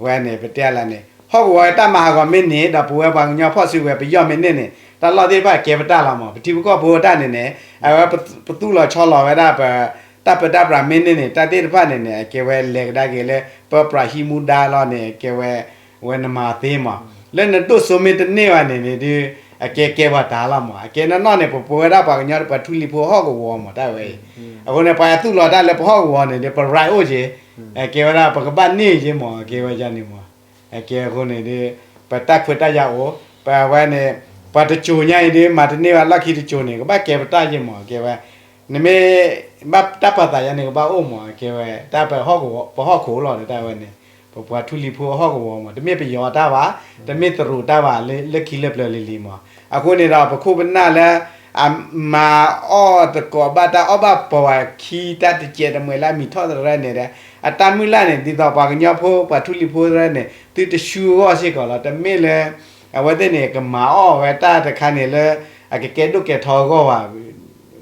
ဝဲန့ၣ် ပတဲလၢန့ၣ် ဟီၣ်ကဝီၤတၢ်မၤဟးဂီၤမ့ၢ်န့ၣ် ဒီးပဝဲပှၤကညီဖီၣ်စုကဝဲၤ ပယီၤမ့ၢ်န့ၢ်န့ၣ် တၢ်လီၢ်သ့ၣ်တဖၣ်ကဲပတၢ်လီၤမး ပထံပကီၢ်ဖိတၢ်န့ၣ်န့ၣ် အဝဲပသူၣ်လီၤဆီလီၤဝဲဒၣ်ပ တၢ်ပၢတၢ်ပြးမ့ၢ်န့ၢ်န့ၣ် တၢ်သ့ၣ်တဖၣ်န့ၣ်န့ၣ် အကဲဝဲလဲၤကဒါက့ၤလၢ ပပြးဟံးမူဒါလီၤန့ၣ် အကဲဝဲ ဝဲနမၤသ့မး လၢနဒိၣ်စိမ့ၢ်တန့ၢ်ဘၣ်န့ၣ်န့ၣ်ဒီး အကဲကဲပှၤတၢ်လီၤမး အကဲနီၢ်နီၢ်န့ၣ် ပပဝဲဒၣ်ပှၤကညီပှၤထူလံၤဖိဟီၣ်ကဝီၤမး တၢ်ဝဲအံၤ အဃိန့ၣ် ပှၤသူၣ်လီၤတၢ်လၢပဟီၣ်ကဝီၤန့ၣ်ဒီး ပ right အိၣ်က့ၤ အကဲဝဲဒၣ် ပကဘၣ်န့ၢ်က့ၤမး အကဲဝဲန့ၣ်မး အကဲအဃိန့ၣ်ဒီး ပတၢ်ခွဲးတၢ်ယာ်အိၣ် ပဝဲန့ၣ် ပှၤတစိၤညါအံၤဒီး မၤတန့ၢ်ဘၣ်လီၢ်ခံတစိၤန့ၣ် ကဘၣ်ကဲပတၢ်က့ၤမး အကဲဝဲ နမ့ၢ် ဘၣ်တၢ်ပာ်သးယါန့ၣ် ကဘၣ်အိၣ်မး အကဲဝဲ တၢ်ပ ပဟီၣ်ခိၣ်လီၤဒီးတၢ်ဝဲန့ၣ် ပပှၤထူလံၤဖိအဟီၣ်ကဝီၤမး တမ့ၢ်ပယီၤတၢ်ဘၣ် တမ့ၢ်တရူးတၢ်ဘၣ် လၢခံလၢပျၢၤလံၤလံၤမး အဃိန့ၣ်ဒီး ပခိၣ်ပနၢ်လၢ အမၤအီၣ်သကိးဘၣ်တၢ်အီၣ်ဘၣ်ပှၤခံ တၢ်တစဲးတမှဲးလၢအမံၤထီၣ်သရၢန့ၣ်ဒီး အတၢ်မုၢ်လၢ်န့ၣ် ဒ်သိးပှၤကညီဖိ ပှၤထူလံၤဖိသရၢန့ၣ် သုတဆူအဂီၢ်စ့ၢ်ကီးလီၤ တမ့ၢ်လၢ အဝဲသ့ၣ်န့ၣ် ကမၤအီၣ်ဝဲတၢ်တခါန့ၣ်လၢ အကကဲဒိၣ်ကဲထီအဂီၢ်ဘၣ်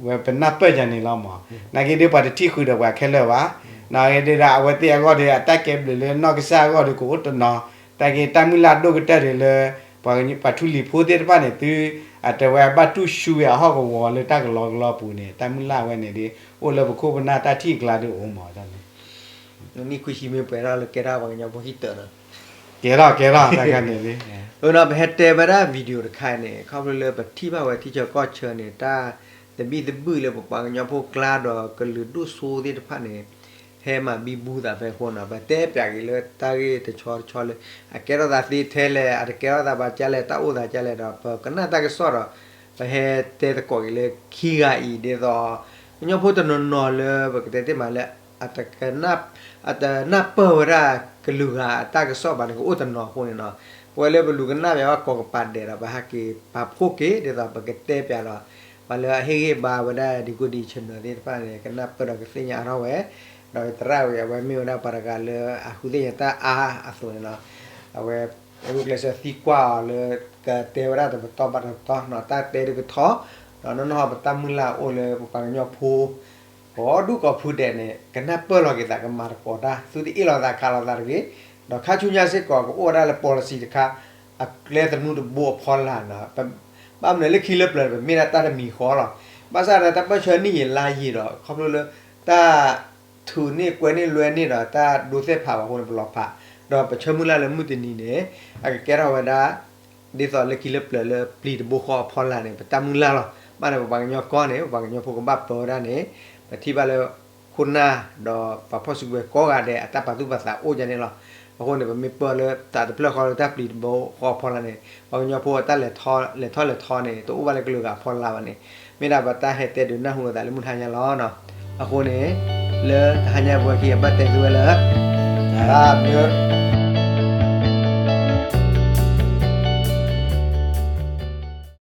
ဝဲပနၢ်ပၢၢ်ယါန့ၣ်လီၤမး နာ်က့ဒီးပှၤတထံၣ်ဃုာ်ဒီးပှၤခဲလၢာ်ဘၣ် နာ်က့ဒီး အဝဲသ့ၣ်အဂီၢ်ဒီး အတၢ်ကဲဘျုးလၢနီၢ်ကစၢ်အဂီၢ်ဒီး ကအိၣ်တနီၤ တၢ်က့တၢ်မုၢ်လၢ်ဒိၣ်ကတၢၢ်ဒီးလၢ ပှၤထူလံၤဖိသ့ၣ်တဖၣ်န့ၣ် သု အတဝဲဘၣ်တူၢ်ဆူဝဲအဟီၣ်ကဝီၤလၢတၢ်ကလီကလီပူၤန့ၣ် တၢ်မုၢ်လၢ်ဝဲန့ၣ်ဒီး အိၣ်လၢပခိၣ်ပနၢ်တၢ်ထံၣ်အကျါဒီးအိၣ်မး တၢ်န့ၣ် နံၣ်ခွံဆံမ့ၢ်ပှဲၤထီၣ်လၢကဲထီၣ်ပှၤကညီဖိဟံၣ်တၢးနီၤ ကဲထီၣ်ကဲထီၣ်တၢ်ခါန့ၣ်လံ အနီၤ ပဟဲတဲဝဲဒၣ် video တခါအံၤန့ၣ် ခီဖျိလၢပထံၣ်ဘၣ်ဝဲထံဆၢကီၢ်ဆၢန့ၣ် တၢ်သဘံၣ်သဘုၣ်လၢပပှၤကညီဖိကျါဒီးကလုာ်ဒိၣ်စိသ့ၣ်တဖၣ်န့ၣ် ဟဲမၤဘံဘူသးဖဲအဃိနီၤ ပတဲပၠးက့ၤလၢတၢ်ဂ့ၢ်တဆီတဆီလၢ အကဲထီၣ်သးသ့ထဲလဲၣ် အတကဲထီၣ်သးဘၣ်ကလဲၣ် တၢ်အိၣ်သးကလဲၣ်ဒီး ပကနၣ်တၢ်ကစီၣ်ဒီး ပဟဲတဲသကိးက့ၤလၢခံဂၤအံၤ ဒ်သိး ကညီဖိတနီၤနီၤလၢပကတဲသ့မးလၢ အတကနၣ် အတနၢ်ပၢၢ်ဝဲဒၣ်ကလုာ်ဂၤအတၢ်ကစီၣ်ဘၣ်န့ၣ် ကအိၣ်တနီၤအဃိန့ၣ်နီၤ ပဝဲလၢပလူၤကနၣ်ပၠးဘၣ်ကိးကပၤဒဲးဒီး ပဟဲက့ၤပာ်ဖှိၣ်က့ၤ ဒ်သိးပကတဲပၠးဒီး ပှၤလၢအဟ့ၣ်ဂံၢ်ဘါဝဲဒၣ် ဒံကိဒံ channel သ့ၣ်တဖၣ်န့ၣ် ကနၢ်ပၢၢ်ဒီးကသ့ၣ်ညါအါထီၣ်ဝဲ ဒီးသရၣ်ဝံၤ အဝဲမ့ၢ်ဝဲဒၣ်ပှၤတဂၤလၢအဃုသ့ၣ်ညါတၢ်အါအသိးန့ၣ်လီၤ. အဝဲ အဂုာ်ကျဲးစၢးသံကွၢ်အီၤလၢ ကတဲဝဲဒၣ်တပတီၢ်ဘၣ်တပတီၢ်နီၤ တၢ်တဲဒုးကထီ ဒီးနီၢ်နီၢ်ပတၢ်မုၢ်လၢ်အိၣ်လၢပပှၤကညီဖိ ကိးဒူၣ်ကိးဖုဒဲးန့ၣ် ကနၢ်ပၢၢ်လီၤက့ၤသး ကမၤသကိးတၢ် သုတအ့ၣ်လိာ်သးခးလိာ်သးတဂ့ၤ, ဒီးခါဆူညါစ့ၢ်ကီး ကအိၣ်ဝဲဒၣ်လၢ policy တခါ အကျဲသနူတဘိအဖီလာ်နီၤ, ဘၣ်မနုၤလၢခံလၢပျၢၤန့ၣ် ပမ့ၢ်ဒၣ်တၢ်တမံၤဃီလီၤ. ဘၣ်ဆၣ်ဒီးတၢ်ပၢၢ်ဆၢနံၣ်ယံာ်လါယံာ်ဒီး ခီဖျိလၢ တၢ်ထုးန့ၢ်ကွဲးန့ၢ်လွဲန့ၢ်ဒီး တၢ်ဒိသဲၣ်ဖးဘၣ်အဃိန့ၣ် ပလီၤဖး, ဒီးပဆၢမုၢ်လၢ်လၢမုၢ်တနံၤန့ၣ် အကကဲထီၣ်ဝဲဒၣ် ဒ်သိးလၢခံလၢပျၢၤလၢပျံၤတဘိဃီအဖီလာ်န့ၣ် ပတၢ်မုၢ်လၢ်လီၤ. ဘၣ်လၢပပှၤကညီကီၢ်န့ၣ် ပပှၤကညီဖိကဘၣ်ပၢဝဲဒၣ်န့ၣ် ပထံၣ်ဘၣ်လၢ ခိၣ်နၢ် ဒီးပှၤဖီၣ်စုကဝဲၤကိးဂၤဒဲး အတၢ်ပာ်သူၣ်ပာ်သးအိၣ်ဒ်န့ၣ်လီၤ. အဃိန့ၣ် ပမ့ၢ်ပၢလၢသးတဖျၢၣ်ဃီလၢတၢ်ပျံၤတဘိဃီအဖီလာ်န့ၣ် ပှၤကညီဖိအတၢ်လဲၤထီၣ်လဲၤထီၣ်န့ၣ် တအိၣ်ဘၣ်လၢကလုာ်ဂၤအဖီလာ်ဘၣ်န့ၣ် မ့ၢ်ဒၣ်ပတၢ်ဟဲတဲဒုးနၢ်ဟူအသးလၢမုၢ်တဟါညါလီၤ. အဃိန့ၣ် လၢတဟါညါပဝဲခံဂၤဘၣ်တဲသုဝဲလၢ တၢ်ဘျုး